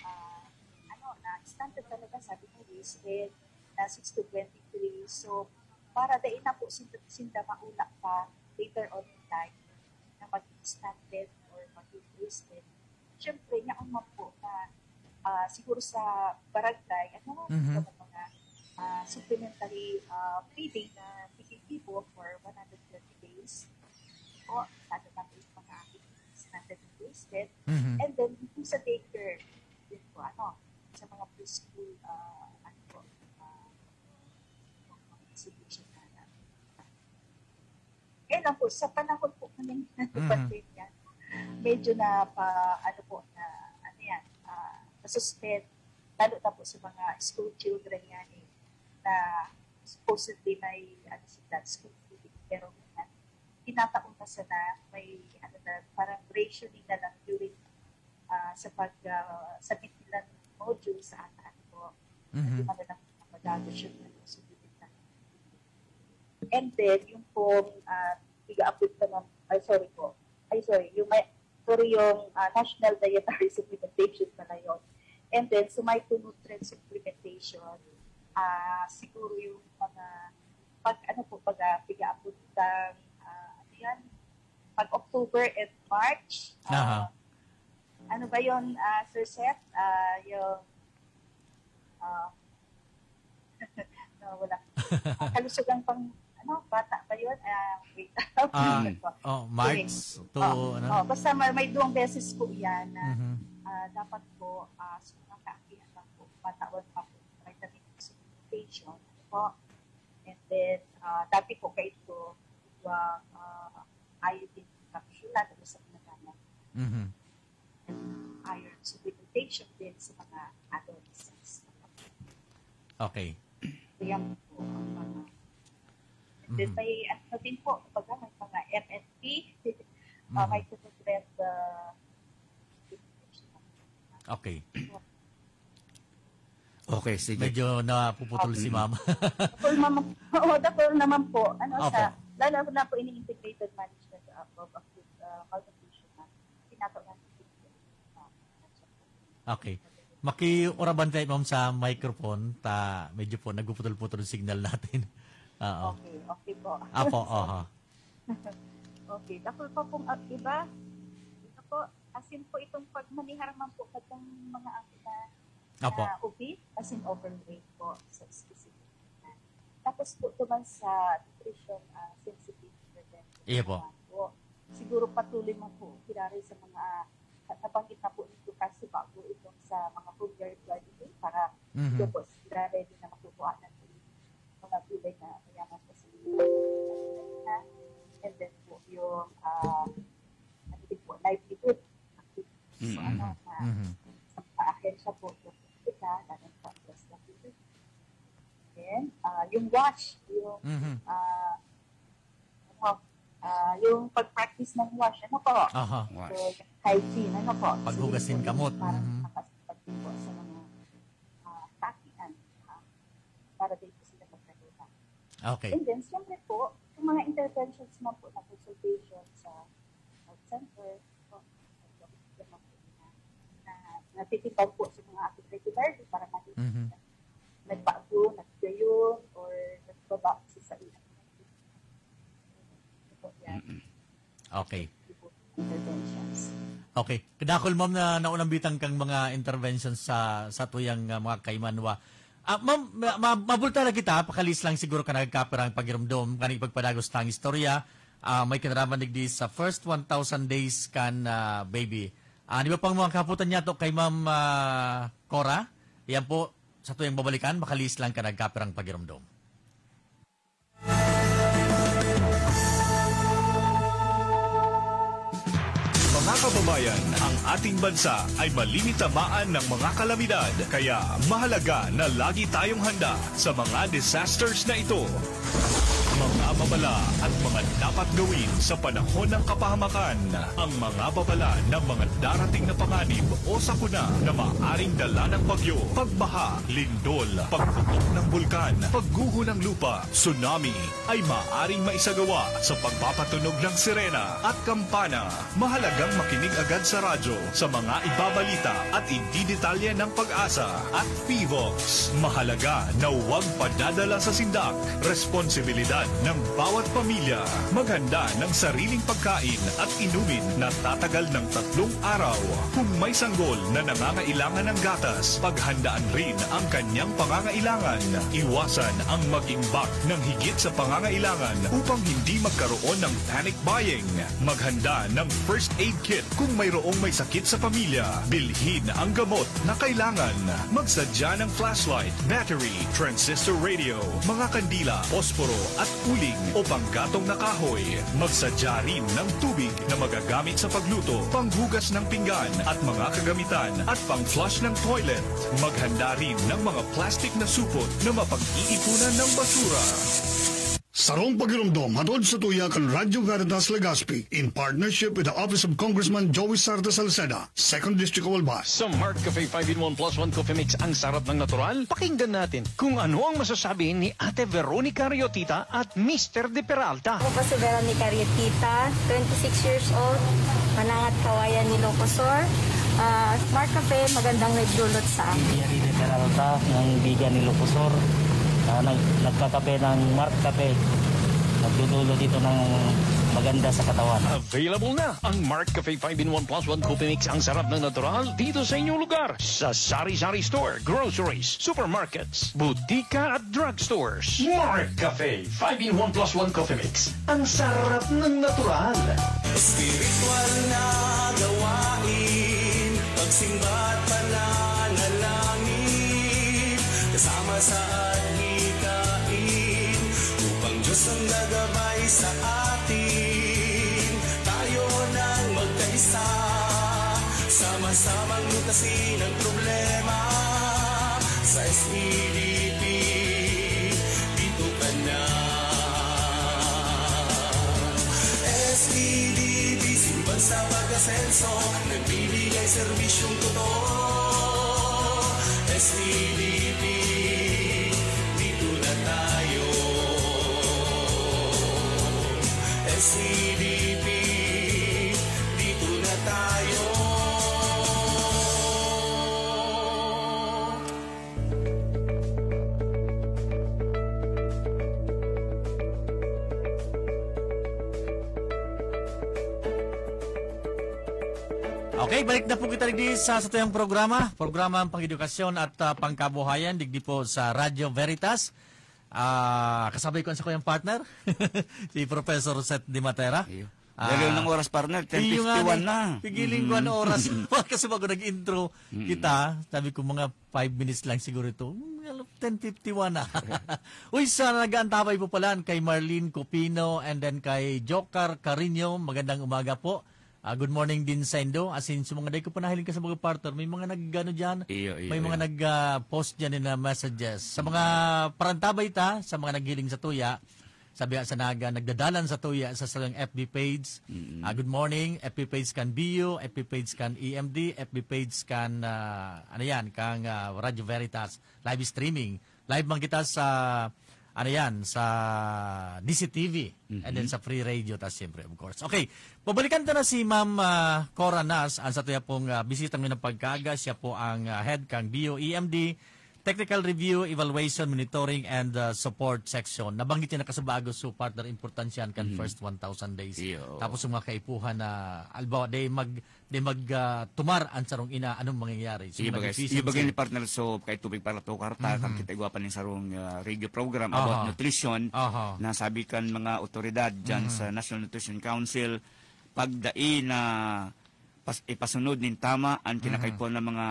ah, ano, na standard talaga, sabi ko, listed na six to twenty-three. So, para dai na po sinda, sinda maula pa later on in life na maging stunted or maging wasted. Siyempre, niya man po na ah, siguro sa barangay, ano, Mhm. sa mga ah, supplementary ah, feeding na binigibo for one hundred twenty days. O, lalo na po yung mga standard wasted. Mhm. And then, kung sa daycare, yun po, ano, sa mga preschool, ah, ano po, ah, mga institution na, na. Ngayon lang po, sa panahon po ngayon ng Mhm. pandemya, medyo na pa, ano po, na, ano yan, ah, na-suspend, lalo na po sa mga school children yan eh, na supposedly may, ano sila, school feeding, pero minsan, tinataon na sana, may, ano na, parang rationing na lang during ah, sa pag ah, submit nila ng module sa ata ano po. Mhm. Hindi man lang magagos yung ano, submit na. And then, yung pong uh, piga-upload pa ng, ay sorry po, sorry, yung may, sorry, yung ah, national dietary supplementation pala yun. And then, sa micronutrient supplementation, ah siguro yung mga, pag ano po, pag uh, piga-apuntang, ah ano yan, pag October and March, ah, Aha. ano ba yun, ah, Sir Seth? Ah yung, ah no, wala. Ah, kalusugan pang, ano, bata ba yun? Ah, wait. Ah, Ano po? oh, March to, Oh, ano? oh, basta may, may duwang beses po yan na Mhm. ah, dapat po, ah, sa mga kaakihan lang po, patawan pa po, vitamin supplementation, ano po. And then, ah, dati po kayo po, uh, uh, iodine capsule, lalo sa mga gamit. Mhm. Iron supplementation din sa mga adolescents. Okay. Yan po ang mga. And then Mhm. may ano din po, kumbaga may mga M N P, uh, Mhm. micronutrient uh, Okay. Okay, sige. Medyo napuputol si mama. Dakul naman, oo, dakul naman po. Ano, Opo. Sa, lalo na po ini-integrated management of, of acute uh, malnutrition na tinatawag natin. Okay. Makiuraban tayo, ma'am, sa microphone. Ta, medyo po nagpuputol-putol ang signal natin. Oo. Okay, okay po. Apo, oho. Okay, dakul pa pong uh, iba. Ito po, asin po itong pagmanihar man po itong mga akin na Apo. na obese, as in overweight po sa specific. Tapos po naman sa nutrition uh, sensitive prevention Iya po. Naman po. Siguro patuloy mo po kiraray sa mga uh, nabanggit na po nito kasi bago itong sa mga home yard gardening para Mhm. ito po, kiraray din na makukuha ng mga gulay na mayaman po sa and then po yung uh, ano din po, livelihood. So, Mm-mm. ano, na, Mhm. sa ahensya po, yung kita, lalo sa plus na po. Then, ah, yung wash, yung, Mhm. ah, ano, ah, yung pag-practice ng wash, ano po? Aha. Wash. So, hygiene, ano po? Paghugas ng Sige po, kamot. Parang Mhm. nakasipag din po sa mga ah, takian, ah, para din po sila magkaroon. Okay. And then, siyempre po, yung mga interventions man po na consultation sa health center, po, na, na natitimbang po sa mga ating regularly para makikita Mhm. nagbago, naggayon, or nagbaba sa sa iya. Ito po yan. Okay. Interventions. Okay. Kadakol, ma'am, na naunambitan kang mga interventions sa sa tuyang ah, mga kaimanwa. Ah, ma'am, ma- ma- mabulta na kita, pakalis lang siguro ka nagkapirang pagirumdom, kani ipagpadagos tang istorya, ah, may kinaraman digdi sa first one thousand days kan ah, baby. Ah, di ba pang mga kaputan niya to kay Ma'am ah, Cora? Yan po, sa tuyang babalikan, makalis lang ka nagkapirang pagirumdom. Mga kababayan, ang ating bansa ay malimitamaan ng mga kalamidad, kaya mahalaga na lagi tayong handa sa mga disasters na ito. Mga babala at mga dapat gawin sa panahon ng kapahamakan. Ang mga babala ng mga darating na panganib o sakuna na maaring dala ng bagyo, pagbaha, lindol, pagputok ng bulkan, pagguho ng lupa, tsunami, ay maaring maisagawa sa pagpapatunog ng sirena at kampana. Mahalagang makinig agad sa radyo sa mga ibabalita at ididetalye ng PAGASA at PHIVOLCS. Mahalaga na huwag padadala sa sindak. Responsibilidad ng bawat pamilya. Maghanda ng sariling pagkain at inumin na tatagal ng tatlong araw. Kung may sanggol na nangangailangan ng gatas, paghandaan rin ang kanyang pangangailangan. Iwasan ang mag-imbak ng higit sa pangangailangan upang hindi magkaroon ng panic buying. Maghanda ng first aid kit kung mayroong may sakit sa pamilya. Bilhin ang gamot na kailangan. Magsadya ng flashlight, battery, transistor radio, mga kandila, posporo at uling o panggatong na kahoy. Magsadya rin ng tubig na magagamit sa pagluto, panghugas ng pinggan at mga kagamitan at pang-flush ng toilet. Maghanda rin ng mga plastic na supot na mapag-iipunan ng basura. Sarong pagiromdom hatod sa tuya kan Radyo Veritas Legazpi, in partnership with the Office of Congressman Joey Sarta Salceda, Second District of Albay. Sa Mark Cafe five-in-one plus one Coffee Mix, ang sarap ng natural. Pakinggan natin kung ano ang masasabi ni Ate Veronica Riotita at Mister De Peralta. Ako po si Veronica Riotita, twenty-six years old, Manangat, Kawayan, Ilocos Sur. Ah, Mark Cafe, magandang nagdulot sa amin. Jerry De Peralta, ng Biga ni Lupusor. Ah, nag-, nagkakape ng Mark Cafe. Nagdudulot ito ng maganda sa katawan. Available na ang Mark Cafe five-in-one plus one Coffee Mix, ang sarap ng natural, dito sa inyong lugar. Sa Sari-Sari Store, groceries, supermarkets, butika at drugstores. Mark Cafe five-in-one plus one Coffee Mix, ang sarap ng natural. Espiritual na gawain, pagsimba at pananalangin, kasama sa adhikain, upang Diyos ang gagabay sa atin. Tayo nang magkaisa, sama-samang lutasin ang problema sa S E D P. Dito ka na. S E D P, Simbang sa Pag-asenso, nagbibigay serbisyong totoo. S E D P, dito na tayo. S E D P, dito na tayo. Okay, balik na po kita digdi sa satuyang programa, programa ng pang-edukasyon at, ah, pangkabuhayan, digdi po sa Radyo Veritas. Ah, kasabay ko ang sakuyang partner, si Professor Seth Di Matera. Iyo. Ah, Dali ng oras, partner, iyo nga ten fifty-one ni, na. Pigiling ko ang oras. Kasi bago nag-intro kita, sabi ko mga five minutes lang siguro ito. Hmm, alam, ten fifty-one na. Uy, sa nag-aantabay po pala, kay Marlene Cupino and then kay Jocar Carino, magandang umaga po. Ah, good morning din sa indo. As in, sa mga day ko pa nahiling ka sa mga partner, may mga nag-ano dyan, Iyo, iyo, may mga iyo. nag, ah, post dyan na messages. Sa mga parantabay ta, sa mga naghiling sa tuya, sabi nga sa Naga, nagdadalan sa tuya sa salang F B page. Mm-mm. Ah, good morning, F B page kan B U, F B page kan E M D, F B page kan, ah, ano yan, kang, ah, Radyo Veritas, live streaming. Live man kita sa, ano yan, sa D C T V. And then Mhm. sa Free Radio, tas siyempre, of course. Okay, pabalikan ta na si Ma'am, ah, Cora Nas, ang sa tuya pong, ah, bisita ngayon ng pagkaaga. Siya po ang, ah, head kang B U E M D, Technical Review, Evaluation, Monitoring, and, ah, Support Section. Nabanggit niya na kasubago, so partner, importansya yan kan Mhm. first one thousand days. Iyo. Tapos yung mga kaipuhan na, albawa, day mag, day mag, ah, tumar ang sarong ina, anong mangyayari? So, Iyo bagay, magdifícil iyo bagay siya. ni partner, so, kay tubig para tukar ta, Mhm. kan kita igwa pa ning sarong, ah, radio program about Aha. nutrition, Aha. na sabi kan mga otoridad dyan Mhm. sa National Nutrition Council, pagdai na pas-, ipasunod nin tama ang Mhm. kinakaipuhan ng mga,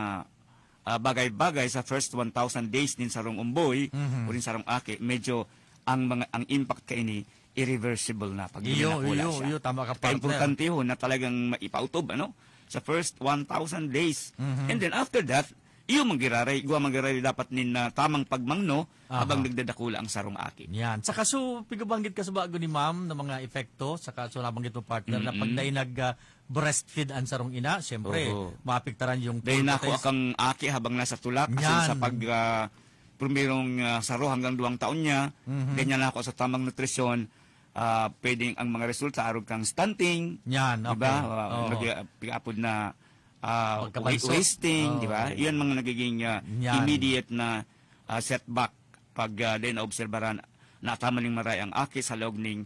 ah, bagay-bagay sa first one thousand days nin sarong umboy Mhm. o nin sarong aki, medyo ang mga, ang impact kaini irreversible na pag Iyo, dinakula iyo, siya. iyo, tama ka, Kaya partner. importante yun na talagang maipautob, ano? Sa first one thousand days. Mhm. And then after that, iyo magiraray, igwa magiraray dapat nin, ah, tamang pagmangno Aha. habang nagdadakula ang sarong aki. Yan. Saka so, pigabanggit ka sa bago ni ma'am na mga epekto, saka so nabanggit mo, partner, na Mm-mm. pag dai nag, ah, breastfeed ang sarong ina, siyempre, Oo. maapektaran yung Dahil nako proteins. akang aki habang nasa tulak, asin sa Yan. pag, ah, primerong, ah, saro hanggang duwang taon niya, Mhm. ganyan ako sa tamang nutrisyon, ah, pwedeng ang mga resulta arog kang stunting, Yan, di ba? okay. Ah, Oo. nag-, ah, pag-apod na, ah, Pagkabanso. wa-, wasting, di ba? Oo. Yan mga nagiging, ah, Yan. immediate na, ah, setback pag, ah, din naobserbaran na atamaning maray ang aki sa laog ning,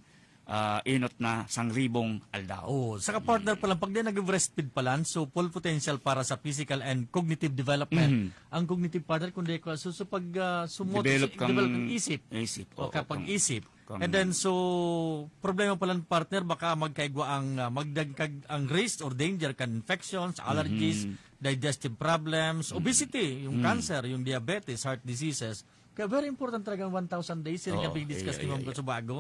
ah, enot na sangribong aldaw. Oo. Saka partner Mm. pa lang, pag di nag-breastfeed pa lang, so full potential para sa physical and cognitive development. Mhm. Ang cognitive, partner, kung di ko, so, so pag, ah, sumot, Develop kang develop ang isip. isip, O oo, kapag kang, isip. kang And then, so, problema pa lang, partner, baka magkaigwa ang, ah, magdagkag ang risk or danger kan infections, allergies, Mhm. digestive problems, Mhm. obesity, yung Mhm. cancer, yung diabetes, heart diseases. Kaya very important talaga ang one thousand days. Yun Oo, nga big discuss iyo, ni iyo, Ma'am iyo. Kusubago.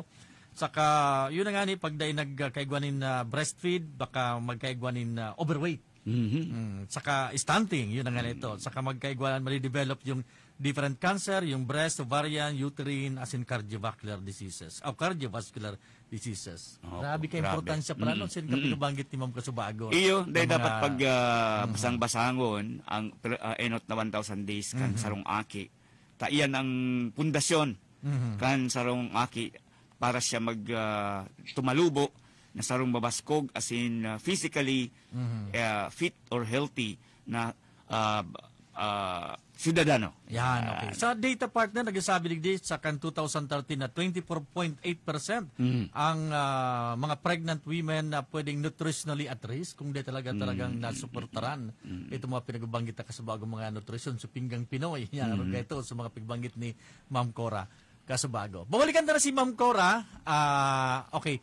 Saka, yun na nga ni, pag dahil nagkaigwa nin, ah, breastfeed, baka magkaigwa nin, ah, overweight. Mhm. Mm, saka stunting, yun na nga Mm. nito. Saka magkaigwa, madidevelop yung different cancer, yung breast, ovarian, uterine, asin cardiovascular diseases, o cardiovascular diseases. Opo, grabe ka importansya pala, no? Sin kapinubanggit ni Ma'am Kasubago. Iyo, dahil dapat pag, ah, basang-basangon ang, ah, enot na one thousand days kan sarong aki. Ta iyan ang pundasyon kan sarong aki para siya mag, ah, tumalubo na sarong mabaskog, as in, ah, physically, ah, fit or healthy na, ah, ah, syudadano. Yan, okay. Sa data, partner, nagsasabi digdi sa kan two thousand thirteen na twenty-four point eight percent ang, ah, mga pregnant women na pwedeng nutritionally at risk, kung di talaga, talagang nasuportaran itong mga pinagbabanggit na kasabagong mga nutrisyon sa pinggang Pinoy. Yan, ano ito sa mga pigbanggit ni Ma'am Cora Kasubago. Babalikan ta na si Ma'am Cora. Ah, okay.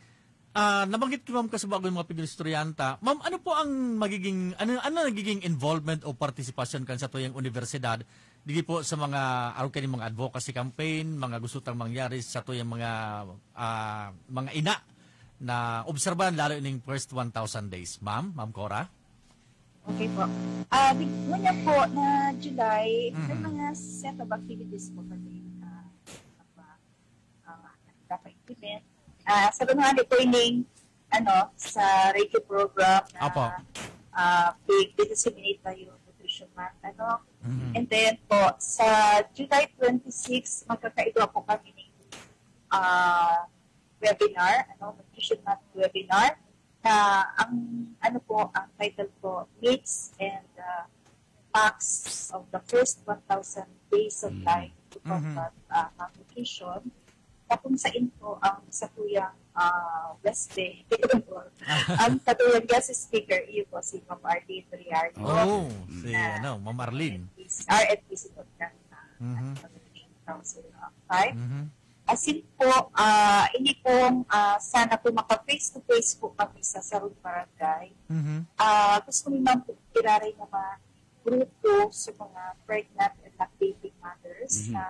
Ah, nabanggit ko, Ma'am Kasubago, yung mga pag-istoryanta. Ma'am, ano po ang magiging, ano, ano nagiging involvement o partisipasyon kan sa tuyang universidad? Dili po sa mga, araw kayo mga advocacy campaign, mga gusto tang mangyari sa tuyang mga, ah, mga ina na obserbahan, lalo ining first one thousand days. Ma'am, Ma'am Cora? Okay po. Ah, big-, ngunyan po na July, may Mhm. mga set of activities po kami, ah, ah, dapat implement. Ah, sa gunhali po ining, ano, sa radio program na, Apo. ah, big disseminate tayo nutrition month, ano. Mhm. And then po, sa July twenty-six, magkakaigwa po kami ng, ah, webinar, ano, nutrition month webinar, na ang, ano po, ang title po, Myths and, ah, Facts of the First one thousand Days of Mm. Life to Mhm. Combat, ah, Malnutrition, na kung saan po ang satuyang, ah, West Day, ang satuyang guest speaker, iyo po, si Ma'am Arlene Riario. Oh, Mm. si, na ano, Ma'am Arlene. R N P C po ng, ah, Mhm. Council of Five. Mhm. Asin po, ah, ini pong, ah, sana po maka-face to face po kami sa sarong barangay. Mhm. Ah, gusto mi man po iraray na mga grupo sa mga pregnant and lactating mothers Mhm. na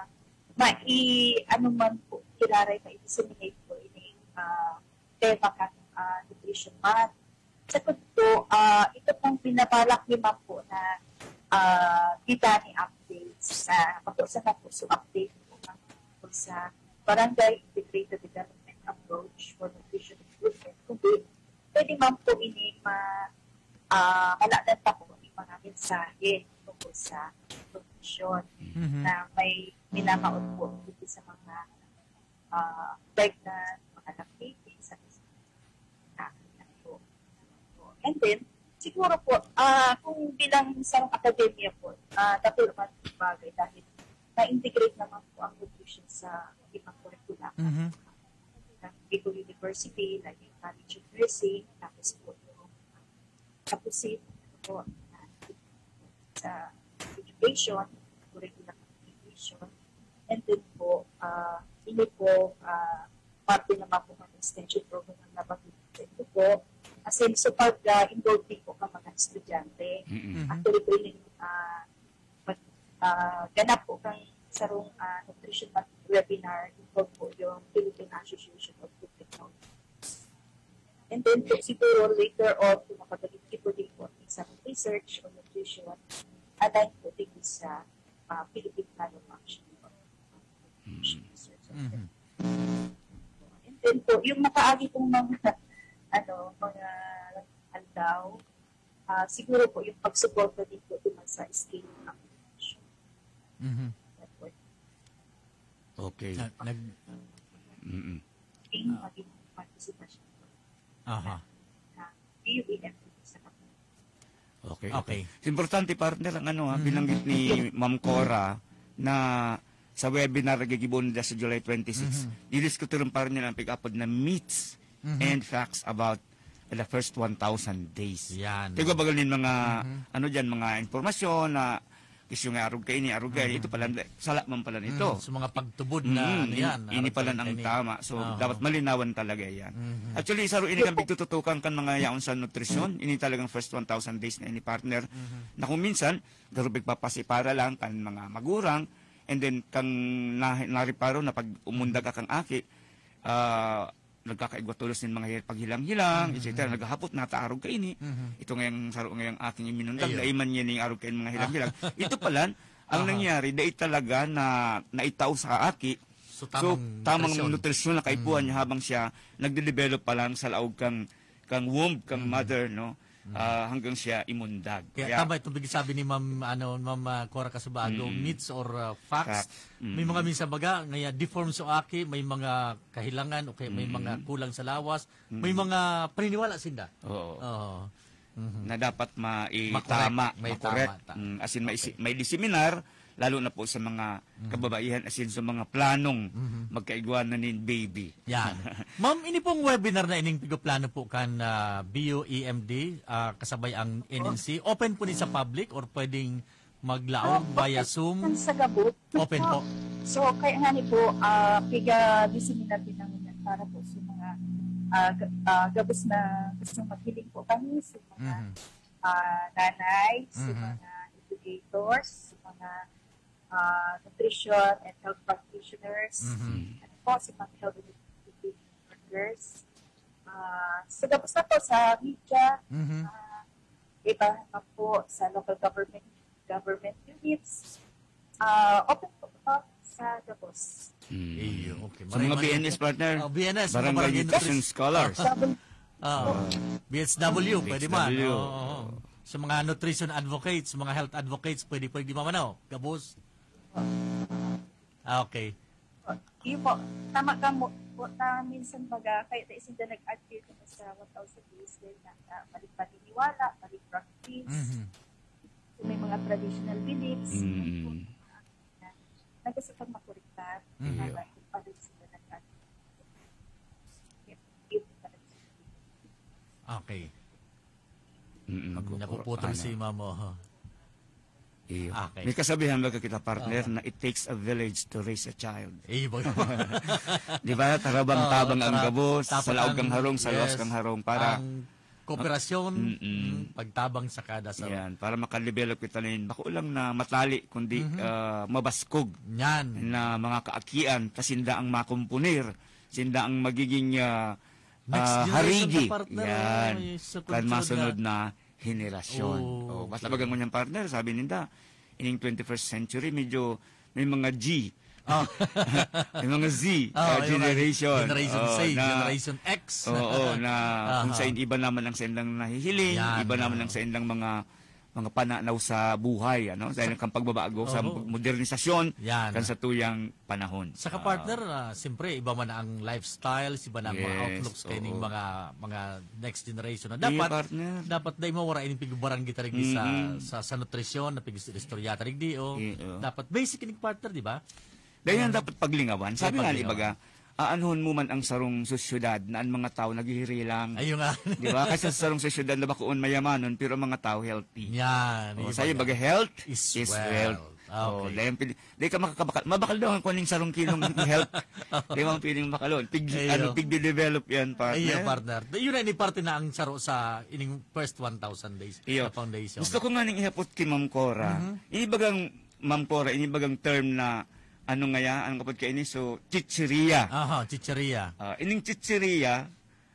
mai-, ano man po, iraray na i-disseminate po ini, ah, tema kan, ah, nutrition month. Sa totoo, ah, ito pong binabalak ni Ma'am po na, ah, bida ni updates. Ah, bako sana po so update po ang tungkol sa Barangay Integrated Development Approach for Nutrition Improvement. Kundi pwede man po ini ma-, ah, maladan pa po yung mga mensahe tungkol sa nutrition Mhm. na may minamaot po dito sa mga, ah, pregnant, mga lactating, sa And then, siguro po, ah, kung bilang isang akademya po, ah, dako naman bagay dahil na-integrate naman po ang nutrition sa ibang curricula. Mhm. Ng Bicol University, like yung College of Nursing, tapos po yung Kapusin, ano po, ah, sa education, curriculum education. And then po, ah, ini po, ah, parte naman po ng extension program na nabanggit ko po. As in, so pag, ah, involved din po ang mga estudyante. Mm-mm. Mhm. Actually po yun, ah, mag-, ah, ganap po kang sarong, ah, nutrition webinar, involved po yung Philippine Association of Food Technology. And then po siguro later on, kung makagaling po din po ang isang research o nutrition, align po din sa, ah, Philippine Plan of Action. Mm. Research. Mhm. And then po, yung makaagi pong mga, ano, mga aldaw, ah, siguro po yung pagsuporta din po naman sa scaling up. Mhm. Network. Okay. Na, nag, Mm-mm. Yung maging participation. Aha. Na, B U A F sa kapatid. Okay, Okay. okay. Importante, partner, ang ano, ha, Mhm. binanggit ni Ma'am Cora na sa webinar na gigibohon nila sa July twenty-six, Mhm. didiskutirun, partner, ang pig-apod na myths Mhm. and facts about the first one thousand days. Yan. Tigo bagal nin mga, Mhm. ano dyan, mga impormasyon na kisyo nga arog kaini, arog kaini, Mhm. ito pala, sala man pala nito. Mm, sa mga pagtubod na, Mm, ano yan, ini arog pala kaini. ang tama. So, Oo. dapat malinawan talaga yan. Mhm. Actually, saro ini kan pigtututukan kan mga yaon sa nutrisyon, ini talagang first one thousand days na ini, partner, Mhm. na kung minsan, garo pigpapasipara lang kan mga magurang, and then kang na, nariparo na pag umundag akang aki, ah, nagkakaigwa tolos nin mga hil-, paghilang-hilang, Mhm. et cetera. Naghahapot, nataarog kaini. Mhm. Ito ngayang saro ngayang aking iminundag, Ayun. naiman niya ning arog kaini mga hilang-hilang. Ito pala, Ang Aha. nangyari, dai talaga na naitaw sa aki. So, So, tamang tamang nutrisyon. nutrisyon na kaipuhan Mm. niya habang siya nagde-develop pa lang sa laog kang, kang womb, kang Mm. mother, no? Mm. Ah, hanggang siya imundag. Kaya Kaya tama itong pigsabi ni Ma'am, ano, Ma'am, ah, Cora Casubago, Mm. myths or, ah, facts. Facts. May Mm. mga minsan baga, ngaya deform so aki, may mga kahilangan, okay, may Mm. mga kulang sa lawas, may Mm. mga paniniwala sinda. Oo. Oo. Mhm. Na dapat maitama, Ma-correct. May ma-correct. tama, ta-, Mm, as in, okay. maisi-, maidiseminar, lalo na po sa mga Mhm. kababaihan, as in, sa mga planong Mhm. magkaigwa na nin baby. Yan. Ma'am, ini pong webinar na ining pigaplano po kan, ah, B U E M D, ah, kasabay ang N N C. Open po ni sa public or pwedeng maglaog Ah, via open Zoom? Sa gabos. Open po. So, kaya nga ni po, ah, piga-diseminar din namin yan para po sa mga, ah, ga-, ah, gabos na gusto maghiling po kami sa mga, Mhm. ah, nanay, sa Mhm. mga educators, sa mga, ah, nutrition and health practitioners, Mhm. ano po, sa mga health and education workers. Ah, sa gabos na po sa media, Mhm. ah, iba naman po sa local government, government units. Ah, open po ito sa gabos. Mm. Iyo, okay. Sa Maray-, mga maray-, B N S, partner, oh, B N S, mga Barangay barangay Nutrition nutris-, Scholars. Double Ah, Ah. B H W, pwede man. B H W. Oo, oo. Sa mga nutrition advocates, mga health advocates, pwede, pwede mamanaw. Gabos. Ah, okay. Yun po. Tama ka mo. Po, ta, minsan baga, kaya tayo sila nag-adhere kami sa one thousand days dahil nga, ah, balik paniniwala, balik practice. Mhm. So, may mga traditional beliefs. Mm. Nagkasakang makorektar, Mhm. na bakit pa rin sila nag-adhere. Yun, yun talaga. Okay. Mm, Ang nagkukur-, napuputol ano. si Ma'am, oh. Iyo. Okay. May kasabihan baga kita, partner, Oo. na it takes a village to raise a child. Iyo ba? Di ba? Tarabang-tabang Oo, ang tara-, gabos, sa tapat laog ang, kang harong, sa lawas yes, kang harong, para ang kooperasyon, Mm-mm. mm, pagtabang sa kada saro. Yan, para makadevelop kita nin bako lang na matali, kundi, Mhm. ah, mabaskog Yan. na mga kaakian, ta sinda ang makomponer, sinda ang magiging, ah, Next ah, generation harigi. na, partner, Yan. oh, yung sa Kan sunod masunod na na henerasyon. Oo. Oh, basta baga ngunyan, partner, sabi ninda, ining twenty-first century, medyo may mga G. Oh. May mga Z, Oh, ah, yung mga generation. Generation Oh, Z, na, Generation X. oo, na kung Aha. sa iba naman ang saindang nahihiling, Yan, iba naman oo. ang saindang mga, mga pananaw sa buhay, ano? Dahil Sa kang pagbabago sa Oho. modernisasyon, Yan. kan sa tuyang panahon. Saka, Ah. partner, ah, siyempre, iba man ang lifestyle, iba na ang mga Yes, outlooks kaining oo. mga, mga next generation na Iya, dapat, partner. dapat dai mawara ining pigbarangay ta digdi sa, Mm-mm. sa, sa nutrisyon, na pig-istorya ta digdi, o Iya. dapat basic ining, partner, di ba? Dahil yan Ayan. dapat paglingawan. Sabi Dapat nga ni paglingawan. Baga, aanhon mo man ang sarong sosyedad na ang mga tao naghihirilang. Ayun nga. Di ba? Kasi sa sarong sosyedad na bakoon mayamanon, pero ang mga tao healthy. Yan, Oh, yun sabi, ba baga, yan? health Is is wealth. wealth. Ah, Oh, okay. dahil pili-, di ka makakabakal. Mabakal daw ang kuning sarong kilong health. Di mo piling makalon. Pig-, Iyo. ano, pigde-develop yan, partner. Iyo, partner. Yun na, ini parte na ang saro sa ining first one thousand days Iyo. na foundation. Gusto ko nga ning ihapot kay Ma'am Cora. Mhm. Ini bagang, Ma'am Cora, ini bagang term na, ano nga ya, anong kapag kaini? So, chicheria. Aha, chicheria. Ah, ining chicheria,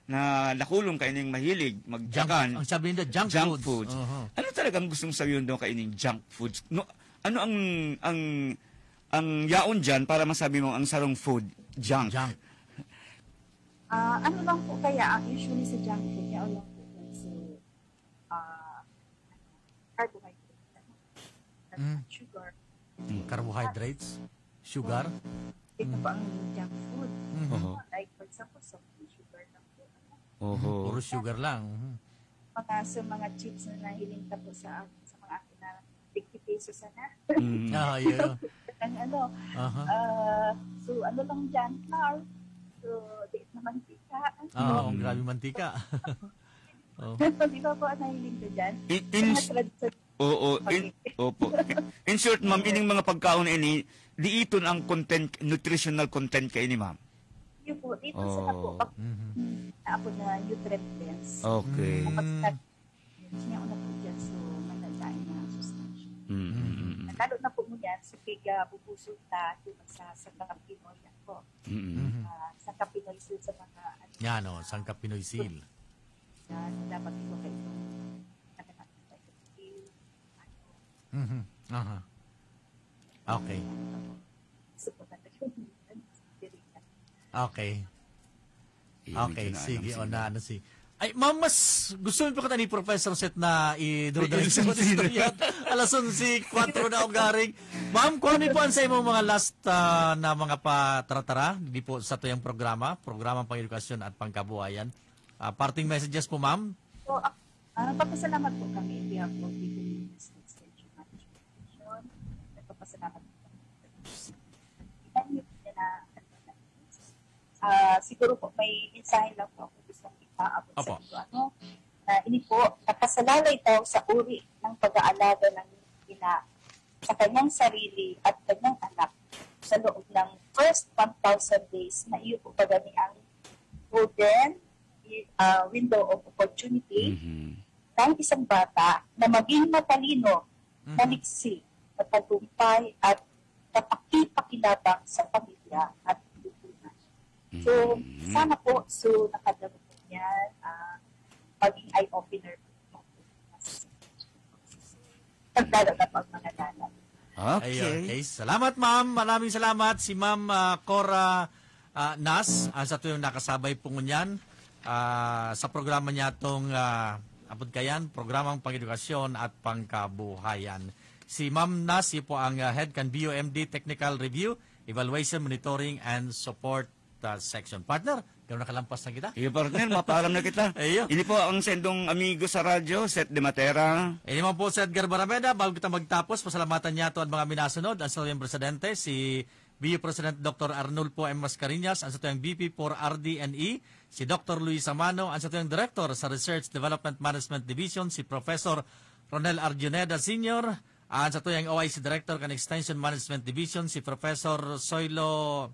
na dakulon kaining mahilig Junk, magtikan. Ang sabi nila, junk Junk foods. foods. Aha. Ano talagang gustong sabihin daw kaining junk foods? No, ano ang, ang, ang yaon diyan para masabi mo ang sarong food, junk? Junk. Ah, ano lang po kaya, ah, usually sa junk food, yaon lang po yan. So, ah, carbohydrate, ano, Mm. sugar. Mm. Carbohydrates, sugar. Ito po ang junk food. Mhm. Oho. Like, for example, soft drink, sugar lang po, ano. Oho. Mm, puro sugar lang. Mhm. Mga, sa mga chips na nahiling ka po sa, sa mga akin na fifty pesos sana. Mm. Ah, yun. Ang ano, Aha. ah, so ano lang dyan, flour. So, di naman pika. Ah, oo, Mm. grabe mantika. Oh. Di ba po ang nahiling ko dyan? In, in, Mga tradisyon. Oo, in, Pag- opo. In short, ma'am, Oo. ining mga pagkaon na ini, diiton ang content, nutritional content kaini, ma'am? Yun po, dito sa Oh. ako, pag, Mhm. hmm, ako na nutrient dense. Okay. Kapag Mm. nag-, siya ako na po dyan, so, may nagkain na sustansya. Mm, mm, mm, mm. Lalo na po mo yan, sa piga, bubuso ta, di ba, sa, sa Pinoy ako. Mm, mm. Mhm. Ah, sa Pinoy, so, sa mga, ano, Yan, oh, ah, sangka Pinoy Seal. Yan, dapat ito kayo. Mhm. Aha. Okay. Okay. Okay, sige, o na, ano si... Ay, ma'am, mas gusto mo pa kita ni Professor Seth na idodress mo sa istorya. Alas onse kwatro na ang garing. Ma'am, kung ano po ang sa imong mga last ah, na mga patratara, di po sa tuyang programa, programang pang-edukasyon at pangkabuhayan. Ah, parting messages po, ma'am. So, ah, ah, papasalamat po kami in behalf of the Philippine Extension Management Division. Nagpapasalamat po kami. Ilan yung na, ah, siguro po may mensahe lang po ako gusto ipaabot sa Opo. inyo. Ano, na ini po, nakasalalay daw sa uri ng pag-aalaga ng ina sa kanyang sarili at kanyang anak sa loob ng first one thousand days na iyo po ba gani ang golden ah, window of opportunity Mhm. ng isang bata na maging matalino, Mhm. maliksi, matagumpay at kapakipakinabang sa pamilya at lipunan. So, Mhm. sana po, so nakadama po niyan, ah, maging eye-opener po. Pagdalo na po ang mga dalan. Okay. Ayun, okay. Salamat, ma'am. Maraming salamat. Si Ma'am ah, Cora ah, Nas, ang sa tuyong nakasabay po ngunyan ah, sa programa niya itong ah, apod kayan, programang pang-edukasyon at pangkabuhayan. Si Ma'am Nas, iyo po ang ah, head kan B U M D Technical Review, Evaluation, Monitoring and Support ah, Section. Partner, gano'n nakalampas na kita? Iyo, partner, mapaalam na kita. Iyo. Ini po ang sendong amigo sa radyo, Seth de Matera. Ini man po si Edgar Barameda. Bago kita magtapos, pasalamatan niya to ang mga minasunod. Ang sa tuyong presidente, si B U President Doctor Arnulfo M. Mascarenhas, ang sa tuyong V P for R D and E, si Doctor Luis Amano, ang sa tuyong Director sa Research Development Management Division, si Professor Ronel Arjuneda Senior, ang sa tuyong O I C Director kan Extension Management Division, si Professor Soilo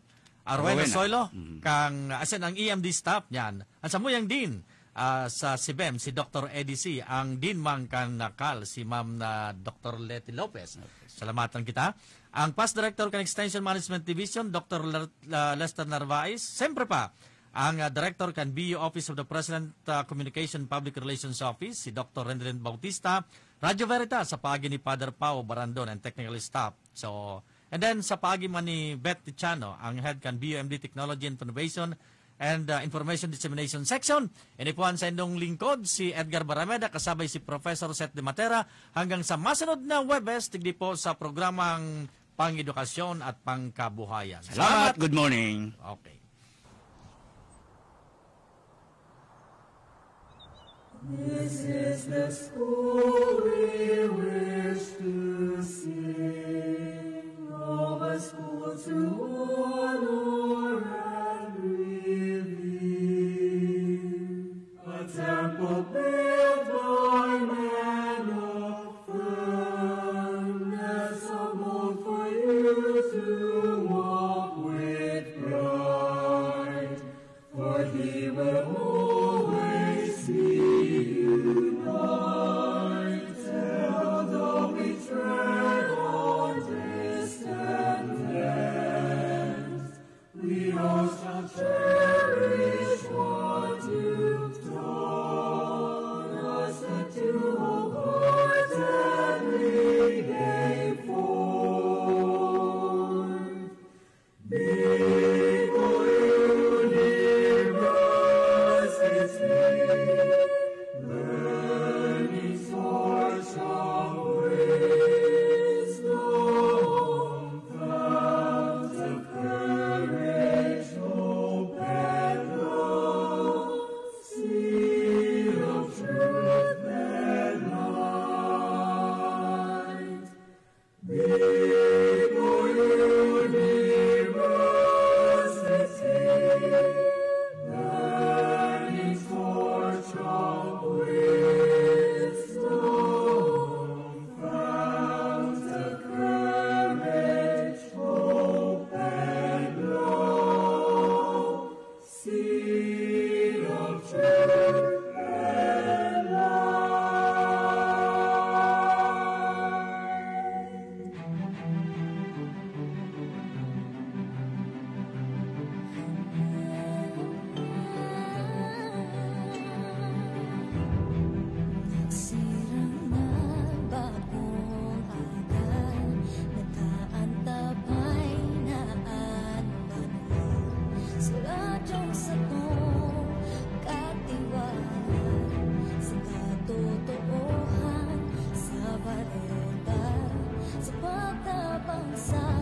Arweno Arwena. Soilo, Mhm. kang, asin ang E M D staff niyan. Ang samuyang Dean ah, sa sibem, si Doctor Eddie C., ang Dean man kan nakal, si Ma'am na Doctor Leti Lopez. Okay. Salamatan kita. Ang past director kan Extension Management Division, Doctor Ler- ah, Lester Narvaez. Siyempre pa, ang ah, director kan B U Office of the President ah, Communication Public Relations Office, si Doctor Rendelin Bautista. Radyo Veritas sa paagi ni Father Pao Barandon and technical staff. So, and then sa paagi man ni Beth Tichano, ang head kan B U M D Technology and Innovation and uh, Information Dissemination Section. Ini po ang sa indong lingkod, si Edgar Barameda, kasabay si Professor Seth de Matera. Hanggang sa masunod na Webes, tigdi po sa programang Pangedukasyon at Pangkabuhayan. Salamat. Salamat. Good morning. Okay. This is the school we wish to sing, of a school to honor and revere. A temple built by men of firmness, a mold for you to walk with pride. For he will always be united. Pang sa